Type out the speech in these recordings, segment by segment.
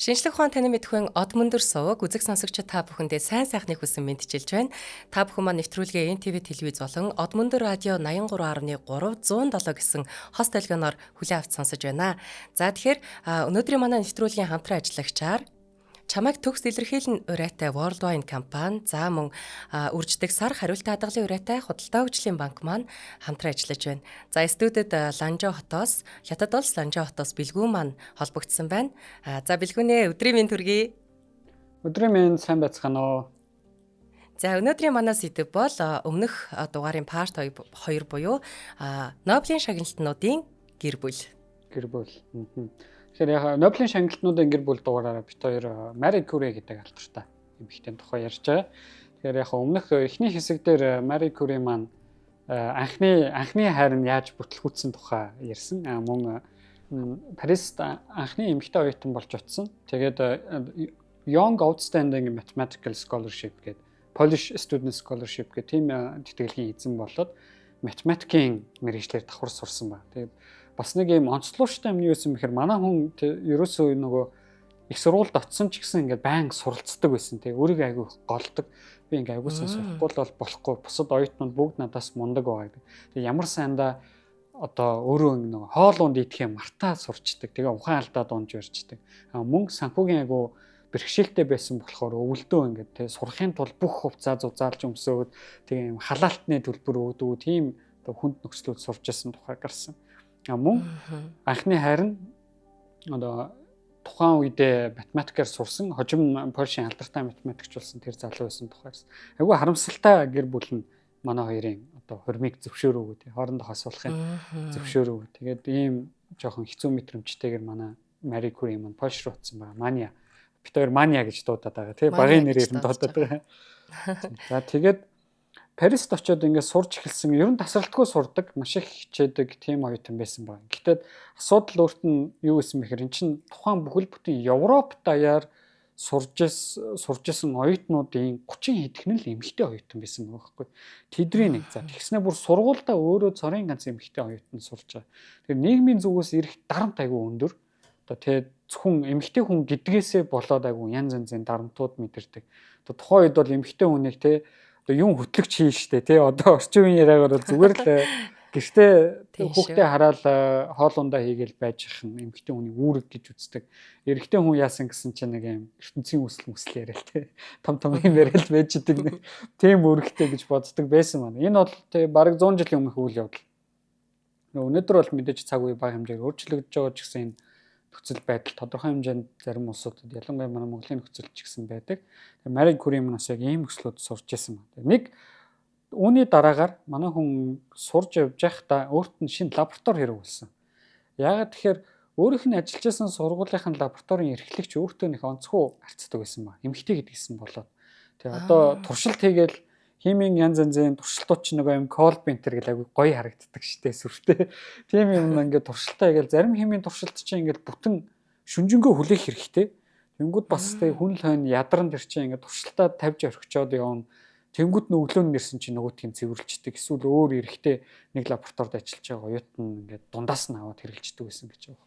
Шинжлэх ухаан танин мэдхүйн од мөндөр суваг үзэг сонсогчид та бүхэндээ сайн сайхныг хүсэн мэндчилж байна. Та бүхэн маань нэвтрүүлгээ NTV телевиз болон Од мөндөр радио 83.3 107 гэсэн хос долгионоор хүлээн авч сонсож байна. За, тэгэхээр өнөөдрийн манай нэвтрүүлгийн хамтран ажиллагчаар чамайг төгс илэрхийлэн урайтай Worldwide компани, за мөн үрждэг сар хариултын хадгалын урайтай Худалдаа хөгжлийн банк маань хамтран ажиллаж байна. За, студид Ланжо хотоос, Хятад улс Ланжо хотоос Бэлгүүн маань холбогдсон байна. За, Бэлгүүнээ, өдрийн мэнд хүргэе. Өдрийн мэнд, сайн байцгаана уу? За, өнөөдрийн манай сэдэв бол өмнөх дугаарын part 2 буюу Нобелийн шагналтнуудын гэр бүл. Гэр бүл. Тэгэхээр яг Нобелийн шагналтнуудын гэр бүл дугаараараа бид хоёр Мари Кюри гэдэг алдартай эмэгтэйн тухай ярьж байгаа. Тэгэхээр яг өмнөх эхний хэсэг дээр Мари Кюри маань анхны хайр нь яаж бүтлгүүцсэн тухай ярьсан. Мөн Парист анхны эмэгтэй оюутан болж очсон. Тэгээд Young Outstanding Mathematical Scholarship гэдэг, Polish Student Scholarship гэх тийм тэтгэлгийн эзэн болоод математикийн мэргэжлээр давхар сурсан ба. Тэгээд бас нэг юм онцлууштай юм юу байсан бэхээр манай хүн ерөөсөө нөгөө их сургуульд очсон ч гэсэн ингээд байнга суралцдаг байсан. Тэгээ өөрийгөө айгүй голдог. Би ингээд айгүй сайн сурахгүй л бол болохгүй. Бусад оюутнууд бүгд надаас мундаг байгаа гэдэг. Тэгээ ямар сайндаа одоо өөрөө нөгөө хоол унд идэх юм мартаа сурчдаг. Тэгээ ухаан алдаад унж барьждаг. А мөн санхүүгийн айгүй бэрхшээлтэй байсан болохоор өвөлдөө ингээд тэ сурахын тулд бүх хувцаа зузаалж өмсөөд, тэгээ юм халаалтны төлбөр өгдөг, тийм одоо хүнд нөхцлүүд сурч исэн тухай гарсан. А мөн анхны хайр нь одоо тухайн үедээ математикаар сурсан, хожим Польшийн алдартай математикч болсон тэр залуу байсан тухай ярьсан. Айгүй харамсалтай гэр бүл нь манай хоёрын одоо хормыг зөвшөөрөөгүй, тий, хоорондоо хосуулахын зөвшөөрөөгүй. Тэгээд ийм жоохон хэцүү мэдрэмжтэйгээр манай Мари Кюри маань Польш руу очсон байгаа. Мания. Бид хоёр Мания гэж дуудаад байгаа, тий, багын нэрээр нь дуудаад байгаа. За, тэгээд Парист очиод ингээд сурч эхэлсэн. Ер нь тасралтгүй сурдаг, маш их хичээдэг тийм оюутан байсан байна. Гэхдээ асуудал өөрт нь юу байсан бэхээр эн чинь тухайн бүхэл бүтэн Европ даяар сурж исэн оюутнуудын 30 хэдэх нь л эмэгтэй оюутан байсан байгаа байхгүй. Тэдний нэг. За, тэгснэ бүр сургуульдаа өөрөө цорын ганц эмэгтэй оюутан сурж байгаа. Тэгэхээр нийгмийн зүгээс ирэх дарамт айгүй өндөр. Одоо тэ зөвхөн эмэгтэй хүн гэдгээсээ болоод айгүй янз янзын дарамтууд мэдэрдэг. Одоо тухайн үед бол эмэгтэй хүнийг тэ одоо юм хөтлөгч хийн штэ, тий, одоо орчин үеийн яриагаар бол зүгээр л гэртээ хүүхдээ хараал хоол ундаа хийгээл байж их эмэгтэй хүний үүрэг гэж үздэг. Эрэгтэй хүн яасан гэсэн чинь нэг юм ертөнцийн үсэл мүсэл яриа л, тий, том том юм яриа л байж идэг, нэг тийм үүрэгтэй гэж боддог байсан маань. Энэ бол тий бараг 100 жилийн өмнөх үйл явдал. Өнөөдөр бол мэдээж цаг үе бага хэмжээгээр өөрчлөгдөж байгаа ч гэсэн энэ нөхцөл байдал тодорхой хэмжээнд зарим улсуудад, ялангуяа манай Монголын нөхцөл ч гэсэн байдаг. Тэгээ Мари Кюри маань бас яг ийм нөхцлүүд сурч ирсэн байна. Нэг үүний дараагаар манай хүн сурж явж байхдаа өөрт нь шинэ лаборатори хэрэг болсон. Яагаад тэгэхээр өөрийнх нь ажиллаж байсан сургуулийнхын лабораторийн эрхлэгч өөртөө нэг онцгой харьцдаг байсан ба. Эмэгтэй гэдгийгсэн болоод. Тэгээ одоо туршилт хийгээл химийн янз янзын туршилтууд ч нөгөө юм колб энтер гэл айгүй гоё харагддаг штэ, сүртэй. Тийм юм ингээд туршилтаа хийгээл зарим химийн туршилт чинь ингээд бүтэн шүнжэнгөө хүлээх хэрэгтэй. Тэнгүүд бас тэг хүн л хойно ядаран тэр чинь ингээд туршилтаа тавьж орхичоод явна. Тэнгүүд нь өглөө нэрсэн чинь нөгөөтгийг цэвэрлждэг. Эсвэл өөр эрэхтэй нэг лабораторид ажиллаж байгаа оюутан ингээд дундаас нь аваад хэрэглэждэг байсан гэж байгаа.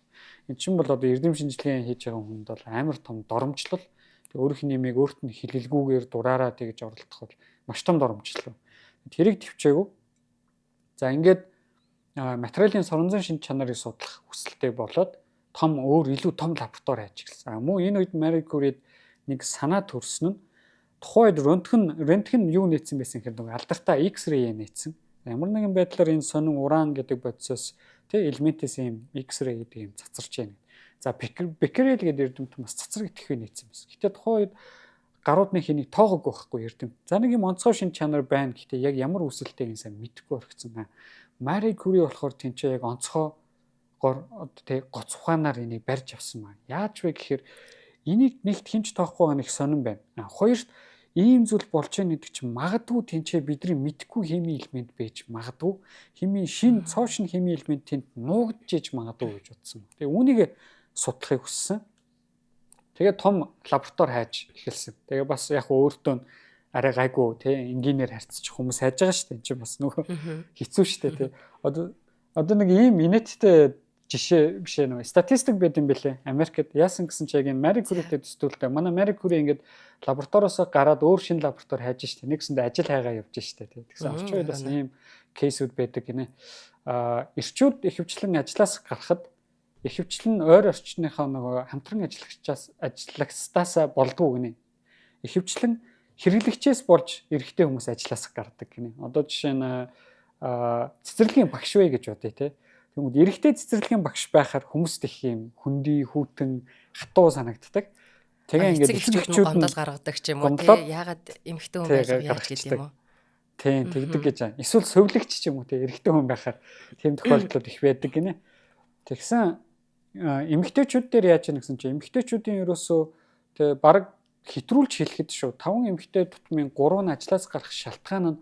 Энэ чинь бол одоо эрдэм шинжилгээ хийж байгаа хүнд бол амар том доромжлол. Тэг өөрийнх нь нэмийг өөрт нь хилэлгүүгээр дураараа тэгж оролдох бол маш том доромжлол. Тэрийг төвчээгүй. За, ингээд материалын соронзон шинж чанарыг судлах хүсэлтэй болоод том өөр илүү том лаборатори хайж эхэлсэн. Мөн энэ үед Мари Кюрид нэг санаа төрсөн нь тухайн үед рентген юу нээсэн байсан гэхээр нөгөө алдартай X-ray нээсэн. Ямар нэгэн байдлаар энэ сонин уран гэдэг бодисоос тэг элементээс юм X-ray гэдэг юм цацарч байна. За, Беккерел гэдэг эрдэмтэн бас цацраг идэхгүй нээсэн байсан. Гэтэ тухайн үед гарууд нэг хэнийг тоогоогүй байхгүй эрдэм. За, нэг юм онцгой шин чанар байна. Гэтэ яг ямар үүсэлтэйг нь сайн мэдэхгүй орхисон байна. Мари Кюри болохоор тэнцээ яг онцгойгоор тэг гоц ухаанаар энийг барьж авсан байна. Яаж вэ гэхээр энийг нэгт хинч тоохгүй байгаа нэг сонин байна. Хоёрт ийм зүйл болж байгаа гэдэг чинь магадгүй тэнцээ бидний мэдэхгүй химийн элемент байж магадгүй. Химийн шин цоо шин химийн элемент тэнд нуугдж иж магадгүй гэж бодсон. Тэгээ үүнийг судлахыг хүссэн. Тэгээ том лаборатори хайж эхэлсэн. Тэгээ бас яг өөртөө арай гайгүй тий энгийнээр харьцчих хүмүүс хайж байгаа шүү дээ. Энд чинь бас нөгөө хэцүү шүү дээ, тий. Одоо нэг ийм инээдтэй Жишээ бишээ, нөгөө статистик байд юм бэлээ. Америкт яасан гэсэн чи яг энэ Мари Кюритэй төстүүлтэй. Манай Мари Кюри ингээд лабораториосоо гараад өөр шинэ лаборатори хайж штэ. Нэгсэндээ ажил хайгаа явж штэ. Тэгсэн орчин үед бас ийм case үүд байдаг гинэ. Эрчүүд ихэвчлэн ажлаас гарахад ихэвчлэн ойр орчныхоо нөгөө хамтран ажиллагчаас ажиллагчдаасаа болдгоо гинэ. Ихэвчлэн хэрэглэгчээс болж эрэгтэй хүмүүс ажлаас гардаг гинэ. Одоо жишээ нь цэцэрлэгийн багш вэ гэж бодъё те. Тэгмүүд эрэгтэй цэцэрлэгийн багш байхаар хүмүүст их юм хөндөй, хүүтэн, хатуу санагддаг. Тэгээ ингээд эрэгчүүд гондол гаргадаг ч юм уу те. Яагаад эмэгтэй хүн байх яаж гэдэг юм уу? Тийм, тэгдэг гэж байна. Эсвэл сувилагч ч юм уу те, эрэгтэй хүн байхаар тийм тохиолдлууд их байдаг гинэ. Тэгсэн эмэгтэйчүүд дээр яаж яах гэсэн чинь эмэгтэйчүүдийн ерөөсөө тэ баг хэтрүүлж хэлэхэд шүү. 5 эмэгтэй тутмын 3 нь ажлаас гарах шалтгаан нь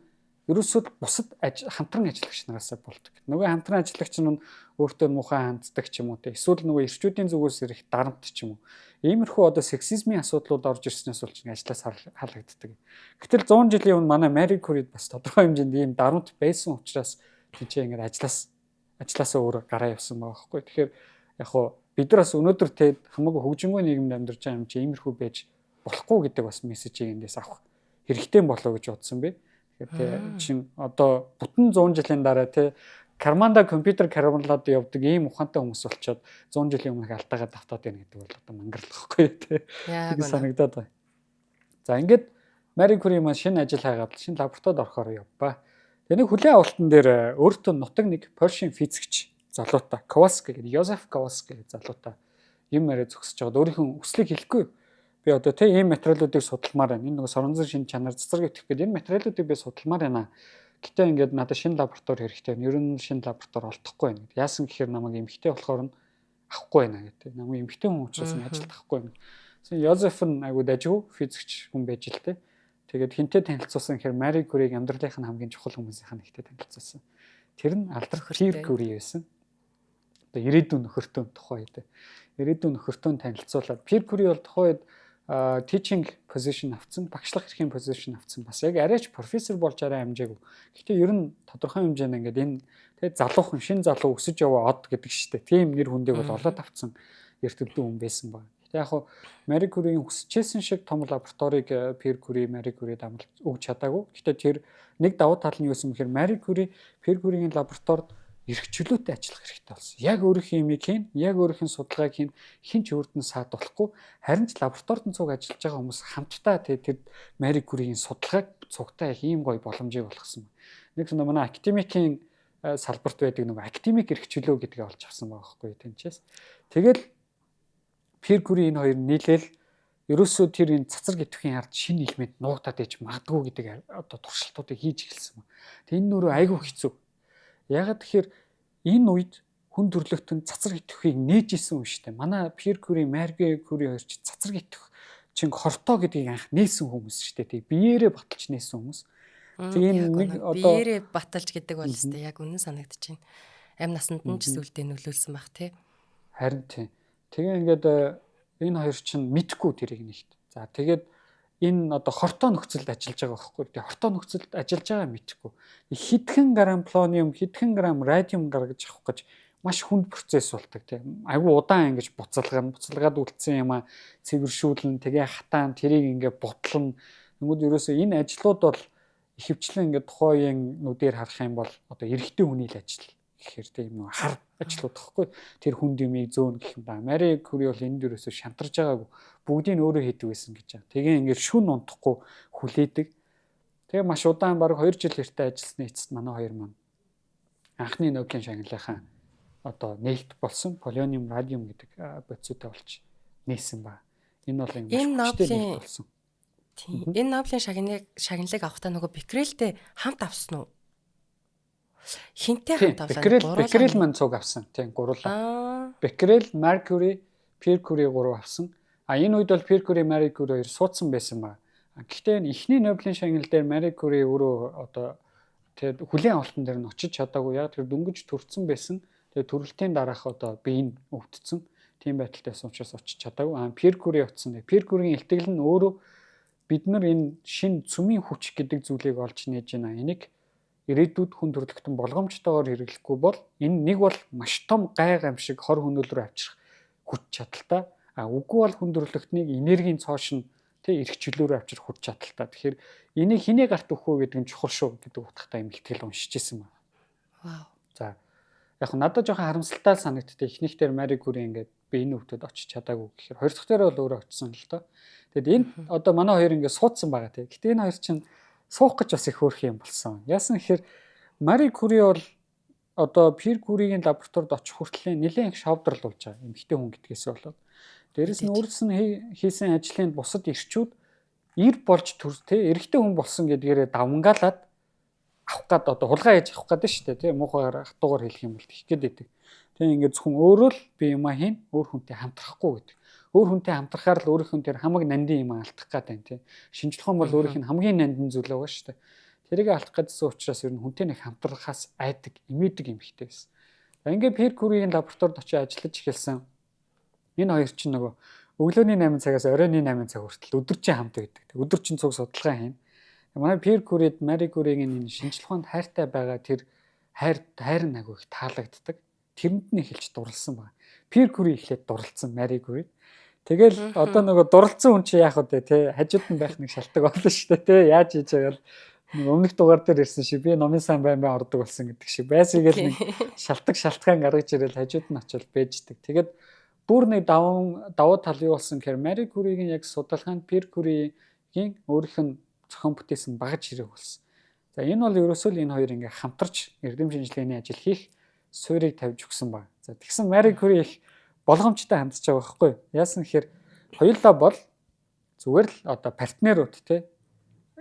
ерөөсөө бусад хамтран ажиллагч нараасаа болдог. Нөгөө хамтран ажиллагч нь өөртөө муухай ханддаг ч юм уу те. Эсвэл нөгөө эрчүүдийн зүгээс ирэх дарамт ч юм уу. Иймэрхүү одоо сексизмын асуудлууд орж ирснээс болж ажлаас халагддаг. Гэтэл 100 жилийн өмнө манай Мари Кюрид бас тодорхой хэмжээнд ийм дарамт байсан учраас тийч ингээд ажлаасаа өөрөө гараа явсан байгаа байхгүй. Тэгэхээр яг хуу бид нар бас өнөөдөр те хамаагүй хөгжингүй нийгэмд амьдарч байгаа юм чи иймэрхүү байж болохгүй гэдэг бас мессежийг эндээс авах хэрэгтэй болоо гэж бодсон би. Тэгэхээр те чин одоо бүтэн 100 жилийн дараа те карманда компьютер кармалаад явдаг ийм ухаантай хүмүүс болчоод 100 жилийн өмнөх алдаагаа давтаад байна гэдэг бол одоо мангарлахгүй те. Яг санагдаад байна. За ингээд Мари Кюри маань шинэ ажил хайгаад шинэ лабораторид орохоор явбаа. Тэгээ нэг хүлээн авалтан дээр өөртөө нутаг нэг Польшийн физикч залуутай Ковалски гэдэг, Йозеф Ковалски гэдэг залуутай юм яриа зогсож байгаад өөрийнхөө хүслийг хэлэхгүй. Би одоо те ийм материалуудыг судалмаар байна. Энэ нөгөө соронзон шин чанар цэцэг итгэх гэдэг энэ материалуудыг би судалмаар байна. Гэтэ ингээд надад шинэ лаборатори хэрэгтэй байна. Ер нь шинэ лаборатори олдохгүй байна. Яасан гэхээр намайг эмэгтэй болохоор нь авахгүй байна гэдэг. Намайг эмэгтэй хүн учраас ажилд авахгүй байна. Тэгсэн Йозеф нь айгуу дажгүй физикч хүн байж л те. Тэгээд хинтээ танилцуулсан гэхээр Мари Кюриг амьдралынх нь хамгийн чухал хүмүүсийнх нь нэгтэй танилцуулсан. Тэр нь алдар Пьер Кюри байсан. Одоо ирээдүйн нөхөртөө тухай үед. Ирээдүйн нөхөртөө танилцуулаад Пьер Кюри бол тухайн үед teaching position авсан, багшлах эрхийн position авсан. Бас яг арайч профессор болж арай амжаагүй. Гэхдээ ер нь тодорхой хэмжээнд ингээд энэ тэгээ залуухан шин залуу өсөж яваа од гэдэг штэ. Тийм нэр хүндийг бол олоод авсан эрдэмтэн хүн байсан байна. Гэтэ яг хуу Мари Кюригийн хүсэжсэн шиг том лабораторийг Пьер Кюри, Мари Кюри дамлж өгч чадаагүй. Гэтэ тэр нэг давуу тал нь юу юм гэхээр Мари Кюри Пьер Кюригийн лабораторид эрх чөлөөтэй ажиллах хэрэгтэй болсон. Яг өөрийнхөө юмыг хийн, яг өөрийнх нь судалгааг хийн, хэн ч өөрд нь саад болохгүй. Харин ч лабораторид нь цуг ажиллаж байгаа хүмүүс хамтдаа тэр Мари Кюригийн судалгааг цугтаа их ийм гоё боломжийг олгосон. Нэг нь манай академикийн салбарт байдаг нэг академик эрх чөлөө гэдгийг олж авсан байгаа байхгүй тэнчээс. Тэгэл Пьер Кюри энэ хоёр нийлээл ерөөсөө тэр энэ цацраг идэвхийн ард шинэ элемент нуугдаад иж магадгүй гэдэг одоо туршилтуудыг хийж эхэлсэн. Тэг энэ нөрөө айгүй хэцүү. Ягаад тэгэхээр энэ үед хүн төрөлхтөн цацраг идэвхийг нээж исэн юм шүү дээ. Манай Пьер Кюри, Мари Кюри хоёр чи цацраг идэвх чин хортой гэдгийг анх нээсэн хүмүүс шүү дээ. Тэг биеэрээ баталж нээсэн хүмүүс. Тэг энэ нэг одоо биеэрээ баталж гэдэг бол өстэй яг үнэн санагдаж байна. Амь насанд нь ч сүлдээ нөлөөлсөн баг тий. Харин тий. Тэгээ ингээд энэ хоёр чинь мэдхгүй тэрийг нэгт. За тэгээд энэ одоо хортой нөхцөлд ажиллаж байгаа байхгүй. Тэгээ хортой нөхцөлд ажиллаж байгаа мэдхгүй. Хэдхэн грамм полониум, хэдхэн грамм радиум гаргаж авах гэж маш хүнд процесс болдог тийм. Айгу удаан ингэж буцалгана, буцалгаад үлдсэн юм а цэвэршүүлэн, тэгээ хатаан тэрийг ингээ бутлана. Тэнгүүд ерөөсөө энэ ажлууд бол ихэвчлэн ингээ тухайн үеийн нүдээр харах юм бол одоо эрэгтэй хүний л ажил гэхээр тийм нэг хар ажлууд тахгүй. Тэр хүнд юмыг зөөн гэх юм да. Мари Кюри бол энд ерөөсөө шантарж байгаагүй. Бүгдийг өөрөө хийдэг байсан гэж байгаа. Тэгээ ингээд шүн унтахгүй хүлээдэг. Тэгээ маш удаан бараг 2 жил хэртэ ажилласны эцэст манай хоёр маань анхны Нобелийн шагналынхаа одоо нээлт болсон полониум, радиум гэдэг бодисуудаа олж нээсэн ба. Энэ бол маш хүчтэй нээлт болсон. Тийм. Энэ Нобелийн шагналыг авахдаа нөгөө Бекрелтэй хамт авсан уу? Хинтээ хамт авсан. Бекрел маань цуг авсан. Тийм, гурлаа. Бекрел, Меркьюри, Пьер Кюри гурав авсан. А энэ үед бол Пьер Кюри, Мари Кюри хоёр суудсан байсан ба. Гэхдээ энэ эхний Нобелийн шагнал дээр Мари Кюри өөрөө одоо тэгээд хүлээн авалтан дээр нь очиж чадаагүй. Яг тэр дөнгөж төрсэн байсан. Тэгээд төрөлтийн дараах одоо бие нь өвдсөн. Тийм байдалтай байсан учраас очиж чадаагүй. А Пьер Кюри очсон. Пьер Кюригийн илтгэл нь өөрөө бид нар энэ шинэ цөмийн хүч гэдэг зүйлийг олж нээж байна. Энийг Ирээдүйд хүн төрөлхтөн болгоомжтойгоор хэрэглэхгүй бол энэ нэг бол маш том гай гамшиг хор хөнөөл рүү авчрах хүч чадалтай. А үгүй бол хүн төрөлхтнийг энергийн цоошин тэ эрх чөлөө рүү авчрах хүч чадалтай. Тэгэхээр энийг хинээ гарт өгөх вэ гэдэг нь чухал шүү гэдэг утгатай юм илтгэл уншиж исэн байна. Вау. За яг надад жоохон харамсалтай санагдтыг. Эхнийх дээр Мари Кюри ингээд би энэ хөвгөд очиж чадаагүй гэхээр хоёр дахь дээр бол өөрөө очсон л доо. Тэгэд энэ одоо манай хоёр ингээд суудсан байгаа тий. Гэтэ энэ хоёр чинь суух гэж бас их хөөрхөн юм болсон. Яасан гэхээр Мари Кюри бол одоо Пьер Кюригийн лабораторид очих хүртлээр нэлээд их шовдрлуулж байгаа эмэгтэй хүн гэдгээс болоод. Дээрэс нь өөрс нь хийсэн ажлын бусад эрчүүд эр болж төр тий эрэгтэй хүн болсон гэдгээрээ давмгаалаад авах гад одоо хулгай хийж авах гэдэг шүү дээ тий муухайгаар хатуугаар хэлэх юм бол тэгэх гээд байдаг. Тэгээ ингээд зөвхөн өөрөө л би юмаа хийн өөр хүнтэй хамтрахгүй гэдэг. Өөр хүнтэй хамтрахаар л өөрийнх нь тэр хамаг нандин юм алдах гээд байна тий. Шинжлэх ухаан бол өөрийнх нь хамгийн нандин зүйл байгаа шүү дээ. Тэрийг алдах гэдсэн учраас ер нь хүнтэй нэг хамтрахаас айдаг, эмээдэг эмэгтэй байсан. За ингээд Пьер Кюригийн лабораторид очиж ажиллаж эхэлсэн. Энэ хоёр чинь нөгөө өглөөний 8 цагаас оройн 8 цаг хүртэл өдөржин хамт байдаг. Өдөржин цуг судалгаа хийн. Манай Пьер Кюрид Мари Кюригийн энэ шинжлэх ухаанд хайртай байгаа тэр хайр хайр нь агуу их таалагддаг. Тэрэнд нь эхэлж дурлсан байна. Пьер Кюри эхлээд дурлцсан Мари Кюри. Тэгэл одоо нөгөө дурлцсан хүн чи яах вэ те хажууд нь байх нэг шалтгаан болно шүү дээ те яаж хийж байгаа л нэг өмнөх дугаар дээр ирсэн шиг би номын сан байн байн ордог болсон гэдэг шиг байсгээл нэг шалтгаан шалтгаан гаргаж ирэл хажууд нь очил бэждэг. Тэгээд бүр нэг давуу тал юу болсон гэхээр Мари Кюригийн яг судалгаанд Пьер Кюригийн өөрийнх нь зохион бүтээсэн багаж хэрэг болсон. За энэ бол ерөөсөө л энэ хоёр ингээ хамтарч эрдэм шинжилгээний ажил хийх суурийг тавьж өгсөн баг. За тэгсэн Мари Кюри их болгоомжтой хандж байгаа байхгүй юу? Яасан гэхээр хоёулаа бол зүгээр л одоо партнерууд те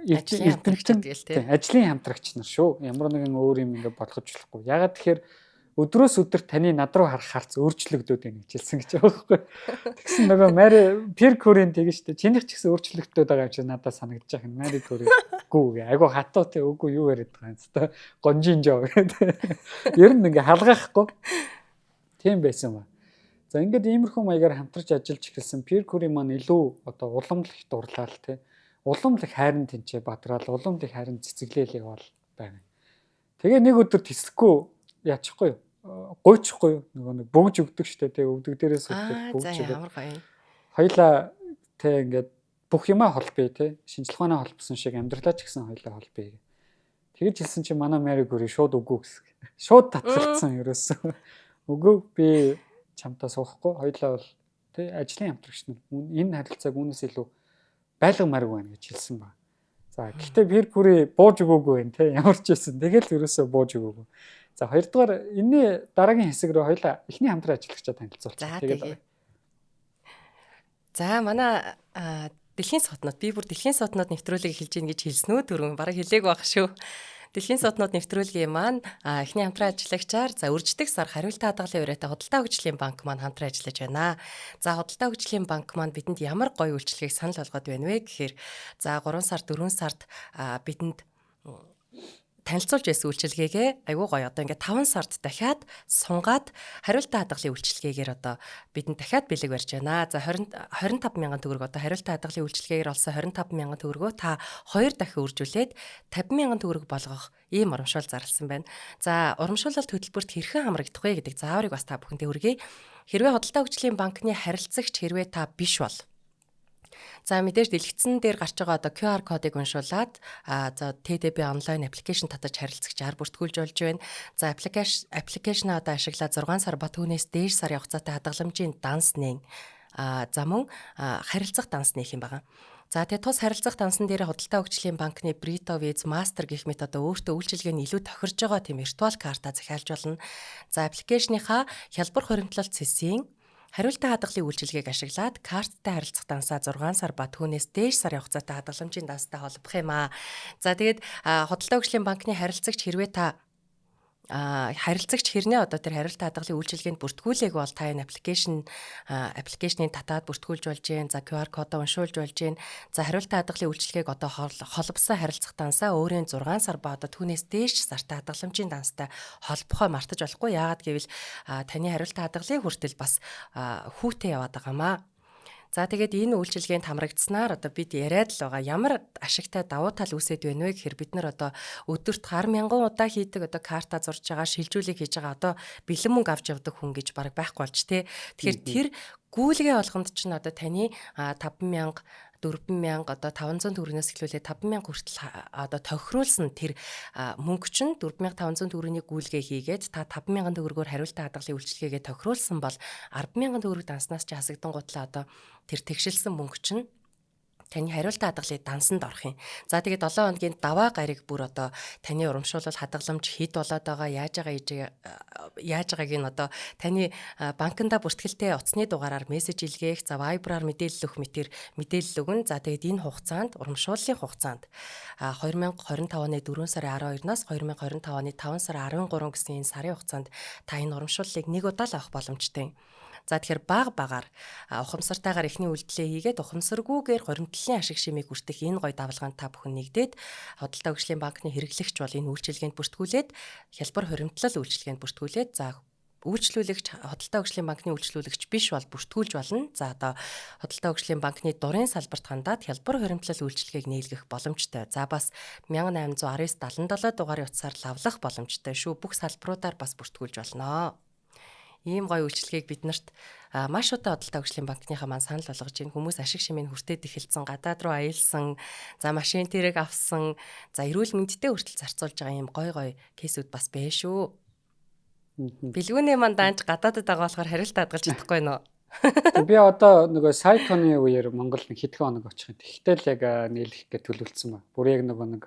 эрдэмтэн ажлын хамтрагч нар шүү. Ямар нэгэн өөр юм ингээ болгож болохгүй. Ягаад тэгэхээр өдрөөс өдөр таны над руу харах харц өөрчлөгдөд байна гэж хэлсэн гэж байгаа байхгүй. Тэгсэн нөгөө Мари Пьер Кюрийн тэгэн штэ. Чинийх ч гэсэн өөрчлөгдөд байгаа юм шиг надад санагдаж байгаа юм. Мари Кюри гүү гэ. Айгу хатуу те үгүй юу яриад байгаа юм. Хэвээ гонжин жоо гэдэг. Ер нь ингээ халгаахгүй. Тийм байсан ба. За ингээд иймэрхүү маягаар хамтарч ажиллаж эхэлсэн Пьер Кюри маань илүү одоо уламжлах дурлал те. Уламжлах хайрын тэнцээ бадраал, уламжлах хайрын цэцэглээл яваал байна. Тэгээ нэг өдөр тэсэхгүй яачихгүй юу? Гуйчихгүй нөгөө нэг бөгж өгдөг штэ тэгээ өвдөг дээрээс өгдөг бөгж өгдөг. Хоёлаа тэ ингээд бүх юмаа холбоё тэ шинжлэх ухаанаа холбосон шиг амьдралаа ч гэсэн хоёлаа холбоё. Тэгэж хэлсэн чинь манай Мари Кюри шууд үгүй гэсэн. Шууд татгалцсан ерөөсөө. Үгүй би чамтаа суухгүй хоёлаа бол тэ ажлын хамтрагч нар энэ харилцааг үүнээс илүү байлгамааргүй байна гэж хэлсэн ба. За гэхдээ Пьер Кюри бууж өгөөгүй байна те ямар ч байсан. Тэгэл ерөөсөө бууж өгөөгүй. За хоёрдугаар энэний дараагийн хэсэг рүү хоёлаа эхний хамтран ажиллагчаа танилцуулчих. Тэгээд за манай дэлхийн сотнод би бүр дэлхийн сотнод нэвтрүүлгийг эхэлж гин гэж хэлсэн үү түрүүн бараг хэлээг байх шүү. Дэлхийн сотнод нэвтрүүлгийн маань эхний хамтран ажиллагчаар за үрждэг сар хариултын хадгалын ураатай худалдаа хөгжлийн банк маань хамтран ажиллаж байна. За худалдаа хөгжлийн банк маань бидэнд ямар гоё үйлчилгээг санал болгоод байна вэ гэхээр за 3 сар 4 сард бидэнд танилцуулж байсан үйлчилгээгээ айгүй гоё одоо ингээд 5 сард дахиад сунгаад хариултын хадгалын үйлчилгээгээр одоо бидэнд дахиад бэлэг барьж байна. За 20 25 мянган төгрөг одоо хариултын хадгалын үйлчилгээгээр олсон 25 мянган төгрөгөө та 2 дахин үржүүлээд 50 мянган төгрөг болгох ийм урамшуул зарласан байна. За урамшуулалт хөтөлбөрт хэрхэн хамрагдах вэ гэдэг зааврыг бас та бүхэндээ хүргэе. Хэрвээ худалдаа хөгжлийн банкны харилцагч хэрвээ та биш бол за мэдээж дэлгэцэн дээр гарч байгаа одоо QR кодыг уншуулад за TDB онлайн аппликейшн татаж харилцагчаар бүртгүүлж болж байна. За аппликейшн одоо ашиглаад 6 сар ба түүнээс дээш сарын хугацаатай хадгаламжийн данс нээн за мөн харилцах данс нээх юм байна. За тэгээ тус харилцах дансан дээр худалдаа хөгжлийн банкны Brito Visa Master гэх мэт одоо өөртөө үйлчилгээний илүү тохирж байгаа тийм виртуал карта захиалж болно. За аппликейшныхаа хялбар хуримтлалт цэсийн хариултын хадгалын үйлчилгээг ашиглаад карттай харилцах дансаа 6 сар ба түүнээс дээш сарын хугацаатай хадгаламжийн данстай холбох юм аа. За тэгээд худалдаа хөгжлийн банкны харилцагч хэрвээ та харилцагч хэрнээ одоо тэр хариултын хадгалын үйлчилгээнд бүртгүүлээг бол та энэ аппликейшнийг татаад бүртгүүлж болж гин. За QR кодоо уншуулж болж гин. За хариултын хадгалын үйлчилгээг одоо холбосон харилцах дансаа өөрийн 6 сар ба одоо түүнээс дээш сартай хадгаламжийн данстай холбохоо мартаж болохгүй. Яагаад гэвэл таны хариултын хадгалын хүртэл бас хүүтэй яваад байгаамаа. За тэгээд энэ үйлчилгээнд хамрагдсанаар одоо бид яриад л байгаа. Ямар ашигтай давуу тал үүсээд байна вэ гэхээр бид нар одоо өдөрт хар мянган удаа хийдэг одоо карта зурж байгаа, шилжүүлэг хийж байгаа, одоо бэлэн мөнгө авч явдаг хүн гэж бараг байхгүй болж тээ. Тэгэхээр тэр гүйлгээ болгонд чинь одоо таны 5000, 4000, одоо 500 төгрөгнөөс эхлүүлээ 5000 хүртэл одоо тохируулсан тэр мөнгө чинь 4500 төгрөгийн гүйлгээ хийгээд та 5000 төгрөгөөр хариултаа хадгалын үйлчилгээгээ тохируулсан бол 100000 төгрөг данснаас чи хасагдан гутлаа одоо тэр тэгшилсэн мөнгө чинь таны хариултаа хадгалыг дансанд орох юм. За тэгээд 7 хоногийн даваа гариг бүр одоо таны урамшуулал хадгаламж хэд болоод байгаа, яаж байгаа, яаж байгааг нь одоо таны банкнда бүртгэлтэй утасны дугаараар мессеж илгээх, за Viber-аар мэдээлэл өгөх мэтэр мэдээлэл өгнө. За тэгээд энэ хугацаанд, урамшууллын хугацаанд 2025 оны 4 сарын 12-наас 2025 оны 5 сарын 13 гэсэн энэ сарын хугацаанд та энэ урамшууллыг нэг удаа л авах боломжтой. За тэгэхээр баг багаар ухамсартайгаар эхний үйлдэлээ хийгээд ухамсаргүйгээр хуримтлалын ашиг шимийг хүртэх энэ гой давлгаанд та бүхэн нэгдээд Худалдаа хөгжлийн банкны хэрэглэгч бол энэ үйлчилгээнд бүртгүүлээд, хялбар хуримтлал үйлчилгээнд бүртгүүлээд, за үйлчлүүлэгч, Худалдаа хөгжлийн банкны үйлчлүүлэгч биш бол бүртгүүлж болно. За одоо Худалдаа хөгжлийн банкны дурын салбарт хандаад хялбар хуримтлал үйлчилгээг нийлгэх боломжтой. За бас 1819 77 дугаарын утсаар лавлах боломжтой шүү. Бүх салбаруудаар бас бүртгүүлж болно. Ийм гоё үйлчилгээг биднэрт маш удаа Худалдаа хөгжлийн банкныхаа маань санал болгож байна. Хүмүүс ашиг шимийг хүртээд эхэлсэн, гадаад руу аялсан, за машин тэрэг авсан, за эрүүл мэндтэй хүртэл зарцуулж байгаа ийм гоё гоё кейсүүд бас байна шүү. Бэлгүүнээ маань даанч гадаадд байгаа болохоор хариулт хадгалж чадахгүй нөө. Би одоо нөгөө Сайконы үеэр Монгол нэг хэдхэн хоног очих юм. Тэгтэл яг нийлэх гэж төлөвлөсөн ба. Бүр яг нөгөө нэг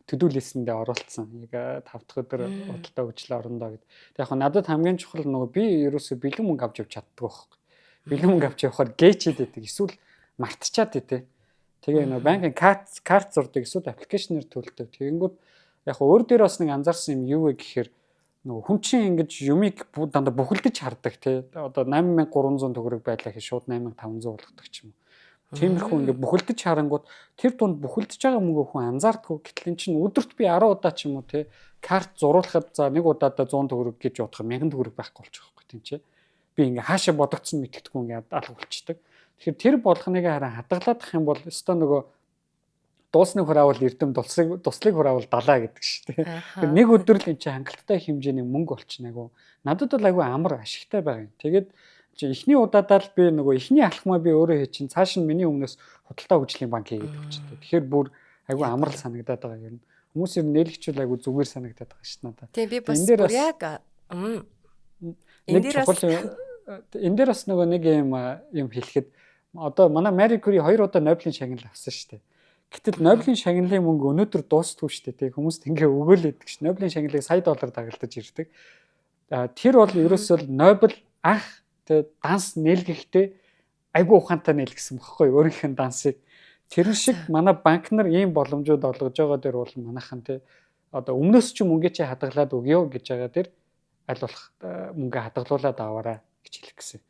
to-do list-эндээ оруулсан. Яг 5 дахь өдөр худалдаа хөгжлийн орондоо гэд. Тэг яг надад хамгийн чухал нөгөө би ерөөсөө бэлэн мөнгө авч явж чаддгүй байхгүй. Бэлэн мөнгө авч явахаар гээчээд байдаг. Эсвэл мартчихад байдаг. Тэгээ нөгөө банкын карт зурдаг, эсвэл application-ээр төлдөг. Тэгэнгүүт яг өөр дээр бас нэг анзаарсан юм юу вэ гэхээр нөгөө хүн чинь ингэж юмыг дандаа бүхэлдэж хардаг тий. Одоо 8300 төгрөг байлаа гэхэд шууд 8500 болгодог ч юм уу. Тиймэрхүү ингээ бүхэлдэж харангууд тэр тунд бүхэлдэж байгаа мөнгө хүн анзаардаггүй. Гэтэл эн чинь өдөрт би 10 удаа ч юм уу тий карт зуруулахад за нэг удаадаа 100 төгрөг гэж бодох 1000 төгрөг байхгүй болчих واخгүй тийм чи. Би ингээ хаашаа бодогдсон мэддэхгүй ингээ алга болчдөг. Тэгэхээр тэр болгоныг харан хадгалаадах юм бол өстой нөгөө дуусныг хураавал эрдэм, дуслыг хураавал далаа гэдэг шүү дээ. Тэгэхээр нэг өдөр л эн чинь хангалттай хэмжээний мөнгө болчихно айгу. Надад бол айгу амар ашигтай байгаа юм. Тэгээд чи эхний удаадаа л би нөгөө эхний алхмаа би өөрөө хий чинь цааш нь миний өмнөөс Худалдаа хөгжлийн банк хийгээд өгчтэй. Тэгэхээр бүр айгу амар л санагдаад байгаа юм. Хүмүүс ер нь нээлгчүүл айгу зүгээр санагдаад байгаа шүү надад. Тийм, би бас бүр яг энэ дээр бас энэ дээр бас нөгөө нэг юм юм хэлэхэд одоо манай Мари Кюри 2 удаа Нобелийн шагнал авсан шүү дээ. Гэтэл Нобелийн шагналын мөнгө өнөөдөр дуустгүй шүү дээ. Хүмүүст ингээ өгөөлэдэг ш. Нобелийн шагналыг сая доллар дагалдаж ирдэг. Тэр бол ерөөсөө Нобель анх тэ данс нээлгэхдээ айгүй ухаантай нээлгэсэн бохоггүй өөрийнх нь дансыг. Тэр шиг манай банк нар ийм боломжууд олгож байгаа дээр бол манайхан тэ одоо өмнөөс чи мөнгө чи хадгалаад өгөө гэж байгаа дээр аль болох мөнгө хадгалуулад аваарай гэж хэлэх гэсэн.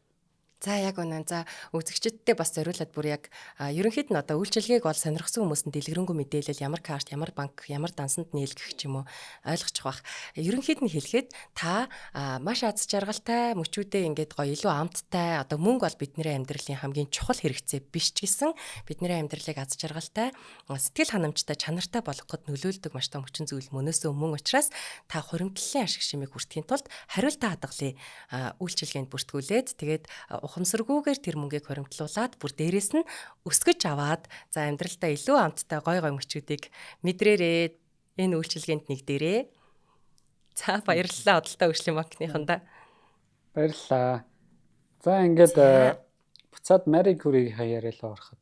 За яг үнэн. За үзэгчдэдээ бас зориулаад бүр яг ерөнхийд нь одоо үйлчилгээг бол сонирхсан хүмүүс нь дэлгэрэнгүй мэдээлэл, ямар карт, ямар банк, ямар дансанд нийлгэх ч юм уу ойлгочих бах. Ерөнхийд нь хэлэхэд та маш аз жаргалтай мөчүүдээ ингээд гоё илүү амттай, одоо мөнгө бол бидний амьдралын хамгийн чухал хэрэгцээ биш ч гэсэн бидний амьдралыг аз жаргалтай, сэтгэл ханамжтай, чанартай болгоход нөлөөлдөг маш том хүчин зүйл мөнөөсөө мөн учраас та хуримтлалын ашиг шимийг хүртэхийн тулд хариултаа хадгалын үйлчилгээнд бүртгүүлээд тэгээд ухамсаргүйгээр тэр мөнгийг хуримтлуулад бүр дээрэс нь өсгөж аваад за амьдралдаа илүү амттай гой гой мөчүүдийг мэдрээрээ, энэ үйлчилгээнд нэгдээрээ. За баярлалаа Худалдаа хөгжлийн банкныхандаа. Баярлалаа. За ингээд буцаад Мари Кюригийн яриалаа ороход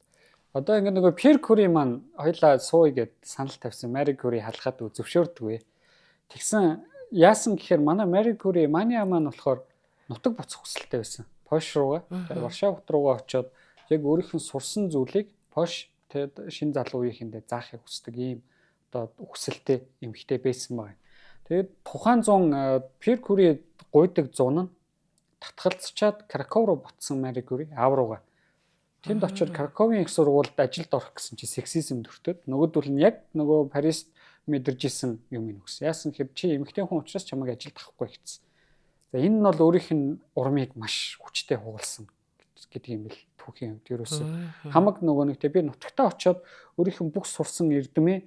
одоо ингээд нөгөө Пьер Кюри маань хоёлаа сууя гэд санал тавьсан. Мари Кюри халахад зөвшөөрдөггүй. Тэгсэн яасан гэхээр манай Мари Кюри Маниа маань болохоор нутаг буцах хүсэлтэй байсан. Польш руугаа, Варшава хот руугаа очиод яг өөрийнх нь сурсан зүйлийг Польш тэгээд шинэ залуу үеийнхэндээ заахыг хүсдэг ийм одоо хүсэлтэй эмэгтэй байсан байна. Тэгээд тухайн зун Пьер Кюри гуйдаг зун нь татгалзчаад Краков руу ботсон Мари Кюри аав руугаа. Тэнд очиод Краковын их сургуульд ажилд орох гэсэн чи сексизм төртөөд нөгөөдөл нь яг нөгөө Парист мэдэрж исэн юм ин өгсөн. Яасан гэхээр чи эмэгтэй хүн учраас чамайг ажилд авахгүй гэсэн. За энэ нь бол өөрийнх нь урмыг маш хүчтэй хугалсан гэж гэдэг юм бэл түүхийн хувьд ерөөсөө хамаг нөгөө нэг те би нутагтаа очиод өөрийнх нь бүх сурсан эрдэмээ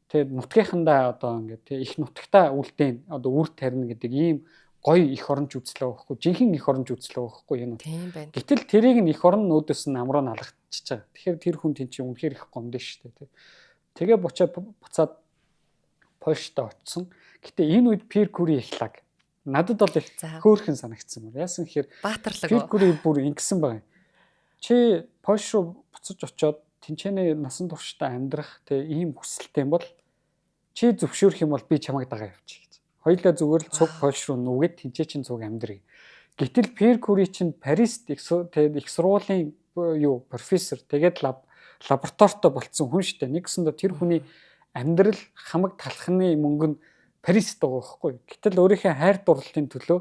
те нутгийнхандаа одоо ингээд те их нутагтаа үлдээн одоо үр тарина гэдэг ийм гоё эх оронч үзлээ байхгүй, жинхэнэ эх оронч үзлээ байхгүй энэ. Тийм байна. Гэтэл тэрийг нь эх орон нүүдээс нь амруу нь алгадчихж байгаа. Тэгэхээр тэр хүн тийм чинь үнэхээр их гомдсон шүү дээ. Тэгээ буцаад Польшд очсон. Гэтэ энэ үед Пьер Кюри их лаг. Надад бол их хөөрхөн санагдсан юм. Яасан гэхээр баатарлаг. Пьер Кюри бүр ингэсэн байгаа юм. Чи Польш руу буцаж очоод тэнцэнэ насан туршдаа амьдрах тэ ийм хүсэлтэй юм бол чи зөвшөөрөх юм бол би чамайг дагаа явчих гэж. Хоёулаа зүгээр л цуг Польш руу нүгээд тэнцээ чин цуг амьдрыг. Гэтэл Пьер Кюри чинь Парист их сургуулийн юу профессор тэгээд лабораторитой болцсон хүн шүү дээ. Нэгсэндээ тэр хүний амьдрал хамаг талхны мөнгө нь Парист байгаа байхгүй. Гэтэл өөрийнхөө хайр дурлалын төлөө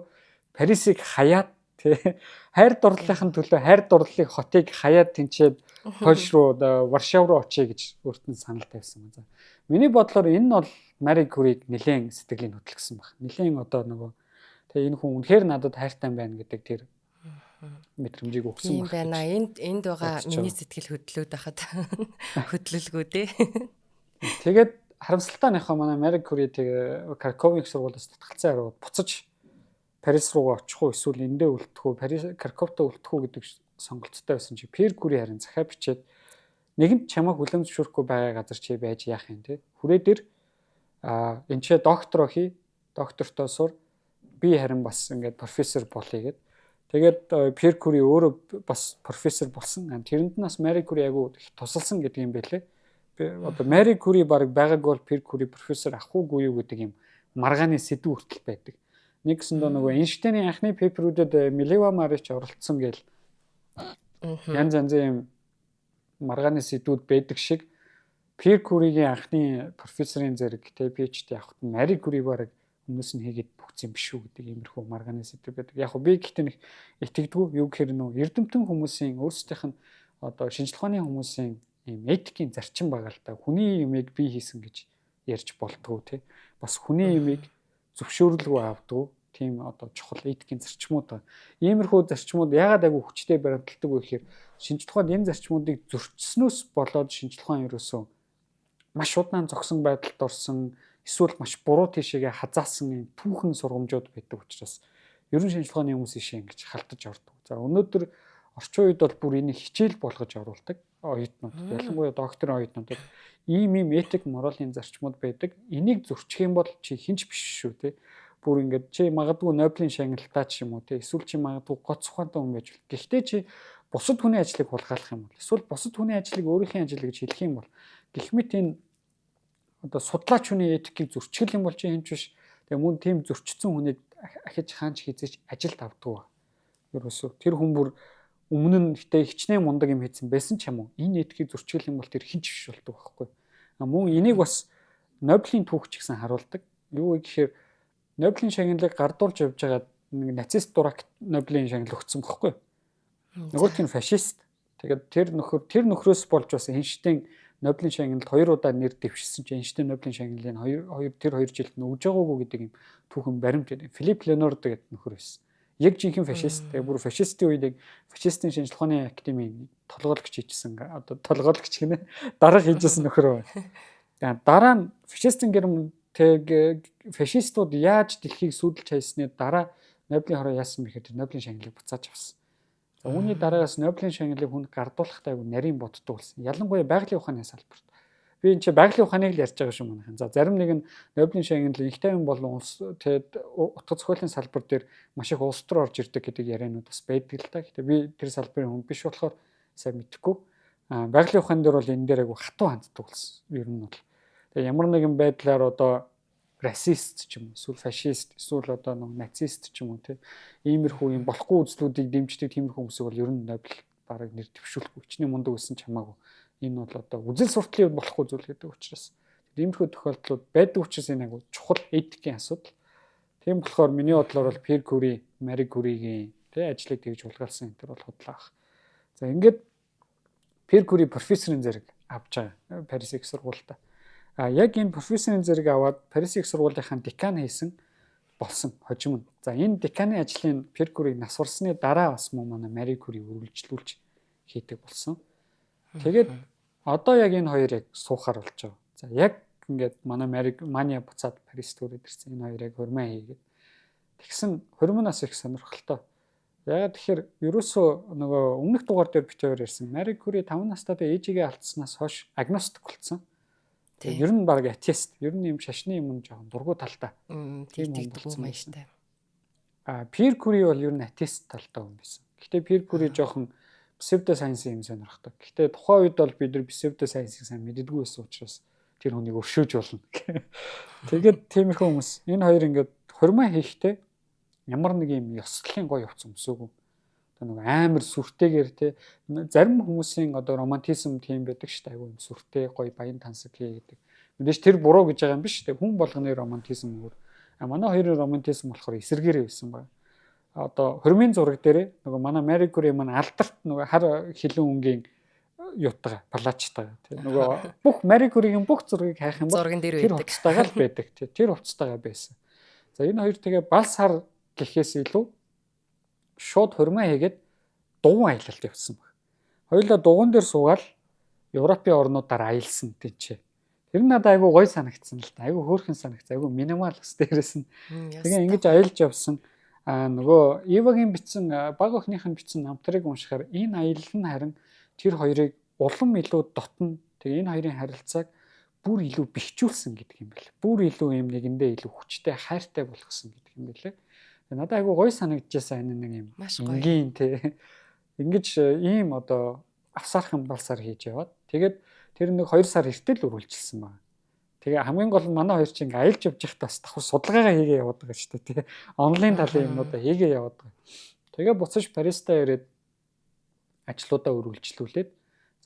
Парисыг хаяад тий хайр дурлалын төлөө хайр дурлалын хотыг хаяад тэнцээд Польш руу Варшав руу очие гэж өөрт нь санал тавьсан юм. За. Миний бодлоор энэ нь бол Мари Кюриг нэлээд сэтгэлийн хөдөлгөсөн баг. Нэлээд одоо нөгөө тэгээ энэ хүн үнэхээр надад хайртай байна гэдэг тэр мэдрэмжийг өгсөн байх. Тийм байна. Энд байгаа миний сэтгэл хөдлөөд байхад хөдлөлгөө дээ. Тэгээд харамсалтай нь яхаа манай Мари Кюри тэгээ Краковын сургуулиас татгалцсан хариуд буцаж Парис руугаа очих уу эсвэл эндээ үлдэх үү, Парис Краковтой үлдэх үү гэдэг сонголттой байсан чи Пьер Кюри харин захиа бичээд нэгэнт чамайг хүлээн зөвшөөрөхгүй байгаа газар чи байж яах юм те. Хүрээ дээр энэ ч доктороо хий, доктортой сур, би харин бас ингээд профессор болъё гэд. Тэгээд Пьер Кюри өөрөө бас профессор болсон. Тэрэнд нь бас Мари Кюри айгу их тусалсан гэдэг юм байлээ. Одоо Мари Кюри баг байгаагүй бол Пьер Кюри профессор ах уугүй юу гэдэг юм маргааны сэдв хүртэл байдаг. Нэг гэсэндээ нөгөө Эйнштейний анхны paper үүдэд Милева Марич оролцсон гээл янз янзын юм маргааны сэдвүүд байдаг шиг Пьер Кюригийн анхны профессорын зэрэг тэ PhD авахт Мари Кюри баг өмнөөс нь хийгээд бүгцсэн юм биш үү гэдэг иймэрхүү маргааны сэдв байдаг. Яг би гэхдээ нэг итгэдэггүй юу гэхээр нөө эрдэмтэн хүмүүсийн өөрсдийнх нь одоо шинжлэх ухааны хүмүүсийн ийм этикийн зарчим байгаа л да. Хүний юмыг би хийсэн гэж ярьж болтгоо тий. Бас хүний юмыг зөвшөөрлгүй авдгуу тийм одоо чухал этикийн зарчмууд байна. Иймэрхүү зарчмууд яагаад айгүй хүчтэй баримталдаг вэ гэхээр шинжлэх ухаанд энэ зарчмуудыг зөрчснөөс болоод шинжлэх ухаан ерөөсөө маш удаан зогсон байдалд орсон эсвэл маш буруу тийшээгээ хазаасан юм түүхэн сургамжууд байдаг учраас ер нь шинжлэх ухааны хүмүүс ийшээ ингэж халтаж ордог. За өнөөдөр орчин үед бол бүр энийг хичээл болгож оруулдаг оюутнууд. Ялангуяа докторийн оюутнуудад ийм ийм этик моралын зарчмууд байдаг. Энийг зөрчих юм бол чи хинч биш шүү те. Бүр ингээд чи магадгүй Нобелийн шагналтай ч юм уу те. Эсвэл чи магадгүй гоц ухаантай хүн байж бол. Гэхдээ чи бусад хүний ажлыг хулгайлах юм бол эсвэл бусад хүний ажлыг өөрийнхөө ажил гэж хэлэх юм бол гэх мэт энэ одоо судлаач хүний этикийг зөрчил юм бол чи хинч биш. Тэгээ мөн тийм зөрчсөн хүнийг ахиж хаанч хизээч ажилд авдаггүй. Ерөөсөө тэр хүн бүр өмнө нь гэтээ хичнээн мундаг юм хийсэн байсан ч юм уу энэ этикийг зөрчил юм бол тэр хинч биш болдог байхгүй. Мөн энийг бас Нобелийн түүх ч гэсэн харуулдаг. Юу вэ гэхээр Нобелийн шагналыг гардуулж явж байгаа нэг нацист дурак Нобелийн шагнал өгсөн байхгүй. Нөгөөх нь фашист. Тэгээд тэр нөхөр тэр нөхрөөс болж бас Эйнштейн Нобелийн шагналд 2 удаа нэр дэвшсэн чинь Эйнштейн Нобелийн шагналыг 2 2 тэр 2 жилд нь өгж байгаагүй гэдэг юм түүхэн баримт гэдэг. Филипп Ленорд гэдэг нөхөр байсан. Яг жинхэнэ фашист. Тэгээ бүр фашистын үед яг фашистын шинжлэх ухааны академийн толгойлогч хийжсэн. Одоо толгойлогч гинэ дарга хийжсэн нөхөр байна. Дараа нь фашистын герман тэг фашистууд яаж дэлхийг сүйдэлж хайсны дараа Нобелийн хороо яасан бэ гэхээр Нобелийн шагналыг буцааж авсан. За үүний дараагаас Нобелийн шагналыг хүнд гардуулахдаа айгу нарийн боддог болсон. Ялангуяа байгалийн ухааны салбарт. Би энэ чи байгалийн ухааныг л ярьж байгаа шүү манайхан. За зарим нэг нь Нобелийн шагнал инх тайван болон улс тэгээд утга зохиолын салбар дээр маш их улс төр орж ирдэг гэдэг яриануд бас байдаг л та. Гэтэ би тэр салбарын хүн биш болохоор сайн мэдэхгүй. А байгалийн ухаан дээр бол энэ дээр айгу хатуу ханддаг болсон. Ер нь бол. Тэгээ ямар нэгэн байдлаар одоо расист ч юм уу эсвэл фашист эсвэл одоо нэг нацист ч юм уу тий иймэрхүү юм болохгүй үзлүүдийг дэмждэг тиймэрхүү хүмүүсийг бол ер нь Нобель бараг нэр дэвшүүлэхгүй хичнээн мундаг байсан ч хамаагүй энэ бол одоо үзэл суртлын хувьд болохгүй зүйл гэдэг учраас иймэрхүү тохиолдлууд байдаг учраас энэ айгу чухал этикийн асуудал. Тийм болохоор миний бодлоор бол Пьер Кюри, Мари Кюригийн тий ажлыг тэгж хулгайлсан энэ төр бол худлаа ах. За ингээд Пьер Кюри профессорын зэрэг авч байгаа Парис их сургуультай. А яг энэ профессорын зэрэг аваад Парис их сургуулийнхаа декан хийсэн болсон хожим нь. За энэ деканы ажлын Пьер Кюриг нас барсны дараа бас мөн манай Мари Кюри үргэлжлүүлж хийдэг болсон. Тэгээд одоо яг энэ хоёр яг суухаар болж байгаа. За яг ингээд манай Мари Мания буцаад Парист төрөөд ирсэн. Энэ хоёр яг хурмаа хийгээд. Тэгсэн хурмнаас их сонирхолтой. Яагаад тэгэхээр ерөөсөө нөгөө өмнөх дугаар дээр бид хоёр ярьсан. Мари Кюри 5 настай ээжигээ алдснаас хойш агностик болсон. Ер нь баг атеист. Ер нь юм шашны юм жоохон дургу талтай. Тийм тэгдэг маягтай. А Пьер Кюри бол ер нь атеист талтай хүн байсан. Гэхдээ Пьер Кюри жоохон псевдо сайенс юм сонирхдог. Гэхдээ тухайн үед бол бид нар псевдо сайенсыг сайн мэддэггүй байсан учраас тэр хүнийг өршөөж болно. Тэгээд тиймэрхүү хүмүүс энэ хоёр ингээд хурмаа хийхдээ ямар нэг юм ёслолын гоё явц өмсөөгүй. Одоо нэг амар сүртэйгээр те зарим хүмүүсийн одоо романтизм тийм байдаг шүү дээ. Айгу юм сүртэй гоё баян тансаг хий гэдэг. Мэдээж тэр буруу гэж байгаа юм биш үү? Хүн болгоны романтизм өөр. А манай хоёрын романтизм болохоор эсэргээрээ байсан байна. Одоо хормын зураг дээрээ нөгөө манай Мари Кюри маань алдарт нөгөө хар хилэн өнгийн юутайгаа палачтайгаа тий нөгөө бүх Мари Кюригийн бүх зургийг хайх юм бол тэр хувцастайгаа л байдаг тий тэр хувцастайгаа байсан. За энэ хоёр тэгээ бал сар гэхээс илүү шууд хурмаа хийгээд дугуй аялалд явсан баг. Хоёулаа дугуйн дээр суугаад Европын орнуудаар аялсан тийчээ. Тэр нь надад айгүй гоё санагдсан л да. Айгүй хөөрхөн санагдсан. Айгүй минимал бас дээрэс нь. Тэгээ ингэж аялж явсан. А нөгөө Ивагийн бичсэн баг охиных нь бичсэн намтрыг уншихаар энэ аялал нь харин тэр хоёрыг улам илүү дотно. Тэгээ энэ хоёрын харилцааг бүр илүү бэхжүүлсэн гэдэг юм бэл. Бүр илүү юм нэгэндээ илүү хүчтэй хайртай болгосон гэдэг юм бэлээ. Надад айгүй гоё санагдчихсан энэ нэг юм. Энгийн тий. Ингэж ийм одоо авсаархан балсаар хийж яваад тэгээд тэр нэг 2 сар эртэл үргэлжилсэн байна. Тэгээ хамгийн гол нь манай хоёр чинь ингээ аялж явж байхдаа бас давхар судалгаагаа хийгээ яваад байгаа шүү дээ тий. Онлайн талын юмнуудаа хийгээ яваад байгаа. Тэгээ буцаж Паристаа ирээд ажлуудаа үргэлжлүүлээд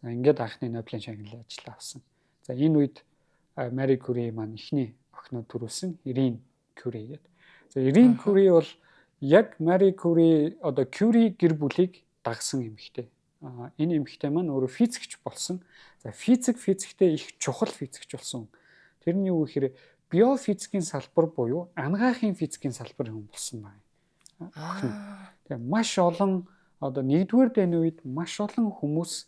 за ингээд анхны Нобелийн шагналын ажлаа авсан. За энэ үед Мари Кюри маань эхний охиноо төрүүлсэн Ирин Кюри гэдэг. За Ирин Кюри бол яг Мари Кюри одоо Кюри гэр бүлийг дагсан эмэгтэй. Энэ эмэгтэй маань өөрөө физикч болсон. За физиктэй их чухал физикч болсон. Тэр нь юу гэхээр биофизикийн салбар буюу анагаахын физикийн салбар хүн болсон байна. Тэгээ маш олон одоо нэгдүгээр дайны үед маш олон хүмүүс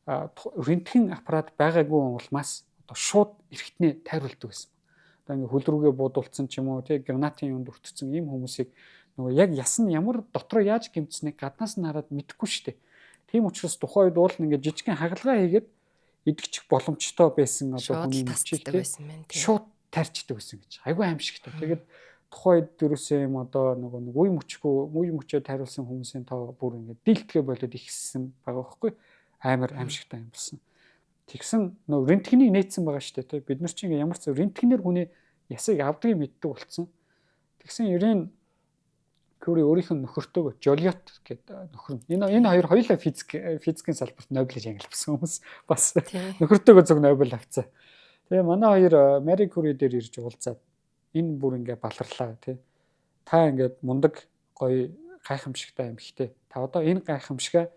рентген аппарат байгаагүй улмаас одоо шууд эргэтнээ тайруулдаг байсан. Одоо ингээ хөл рүүгээ буудулсан ч юм уу тий гранатын юунд өртсөн ийм хүмүүсийг нөгөө яг яс нь ямар дотроо яаж гэмтсэнийг гаднаас нь хараад мэдэхгүй шүү дээ. Тийм учраас тухайн үед уул нь ингээ жижигхэн хагалгаа хийгээд идэгчих боломжтой байсан одоо хүний мөчийг тий шууд тайрчдаг байсан гэж. Айгүй аимшигтай. Тэгээд тухайн үед ерөөсөө юм одоо нөгөө нэг үе мөчгүй үе мөчөө тайруулсан хүмүүсийн тоо бүр ингээ дийлдэхэ болоод ихссэн байгаа байхгүй амар аимшигтай юм болсон. Тэгсэн нөгөө рентгенийг нээсэн байгаа шүү дээ тий. Бид нар чинь ингээ ямар ч рентгенээр хүний ясыг авдгийг мэддэг болсон. Тэгсэн Ирен Кюри өөрийнх нь нөхөртөөгөө Жолиот гэдэг нөхөр нь. Энэ хоёр хоёулаа физикийн салбарт Нобелийн шагнал авсан хүмүүс бас нөхөртөөгөө зөв Нобель авцсан. Тэгээ манай хоёр Мари Кюри дээр ирж уулзаад энэ бүр ингээ баларлаа тий. Та ингээд мундаг гоё гайхамшигтай эмэгтэй. Та одоо энэ гайхамшигаа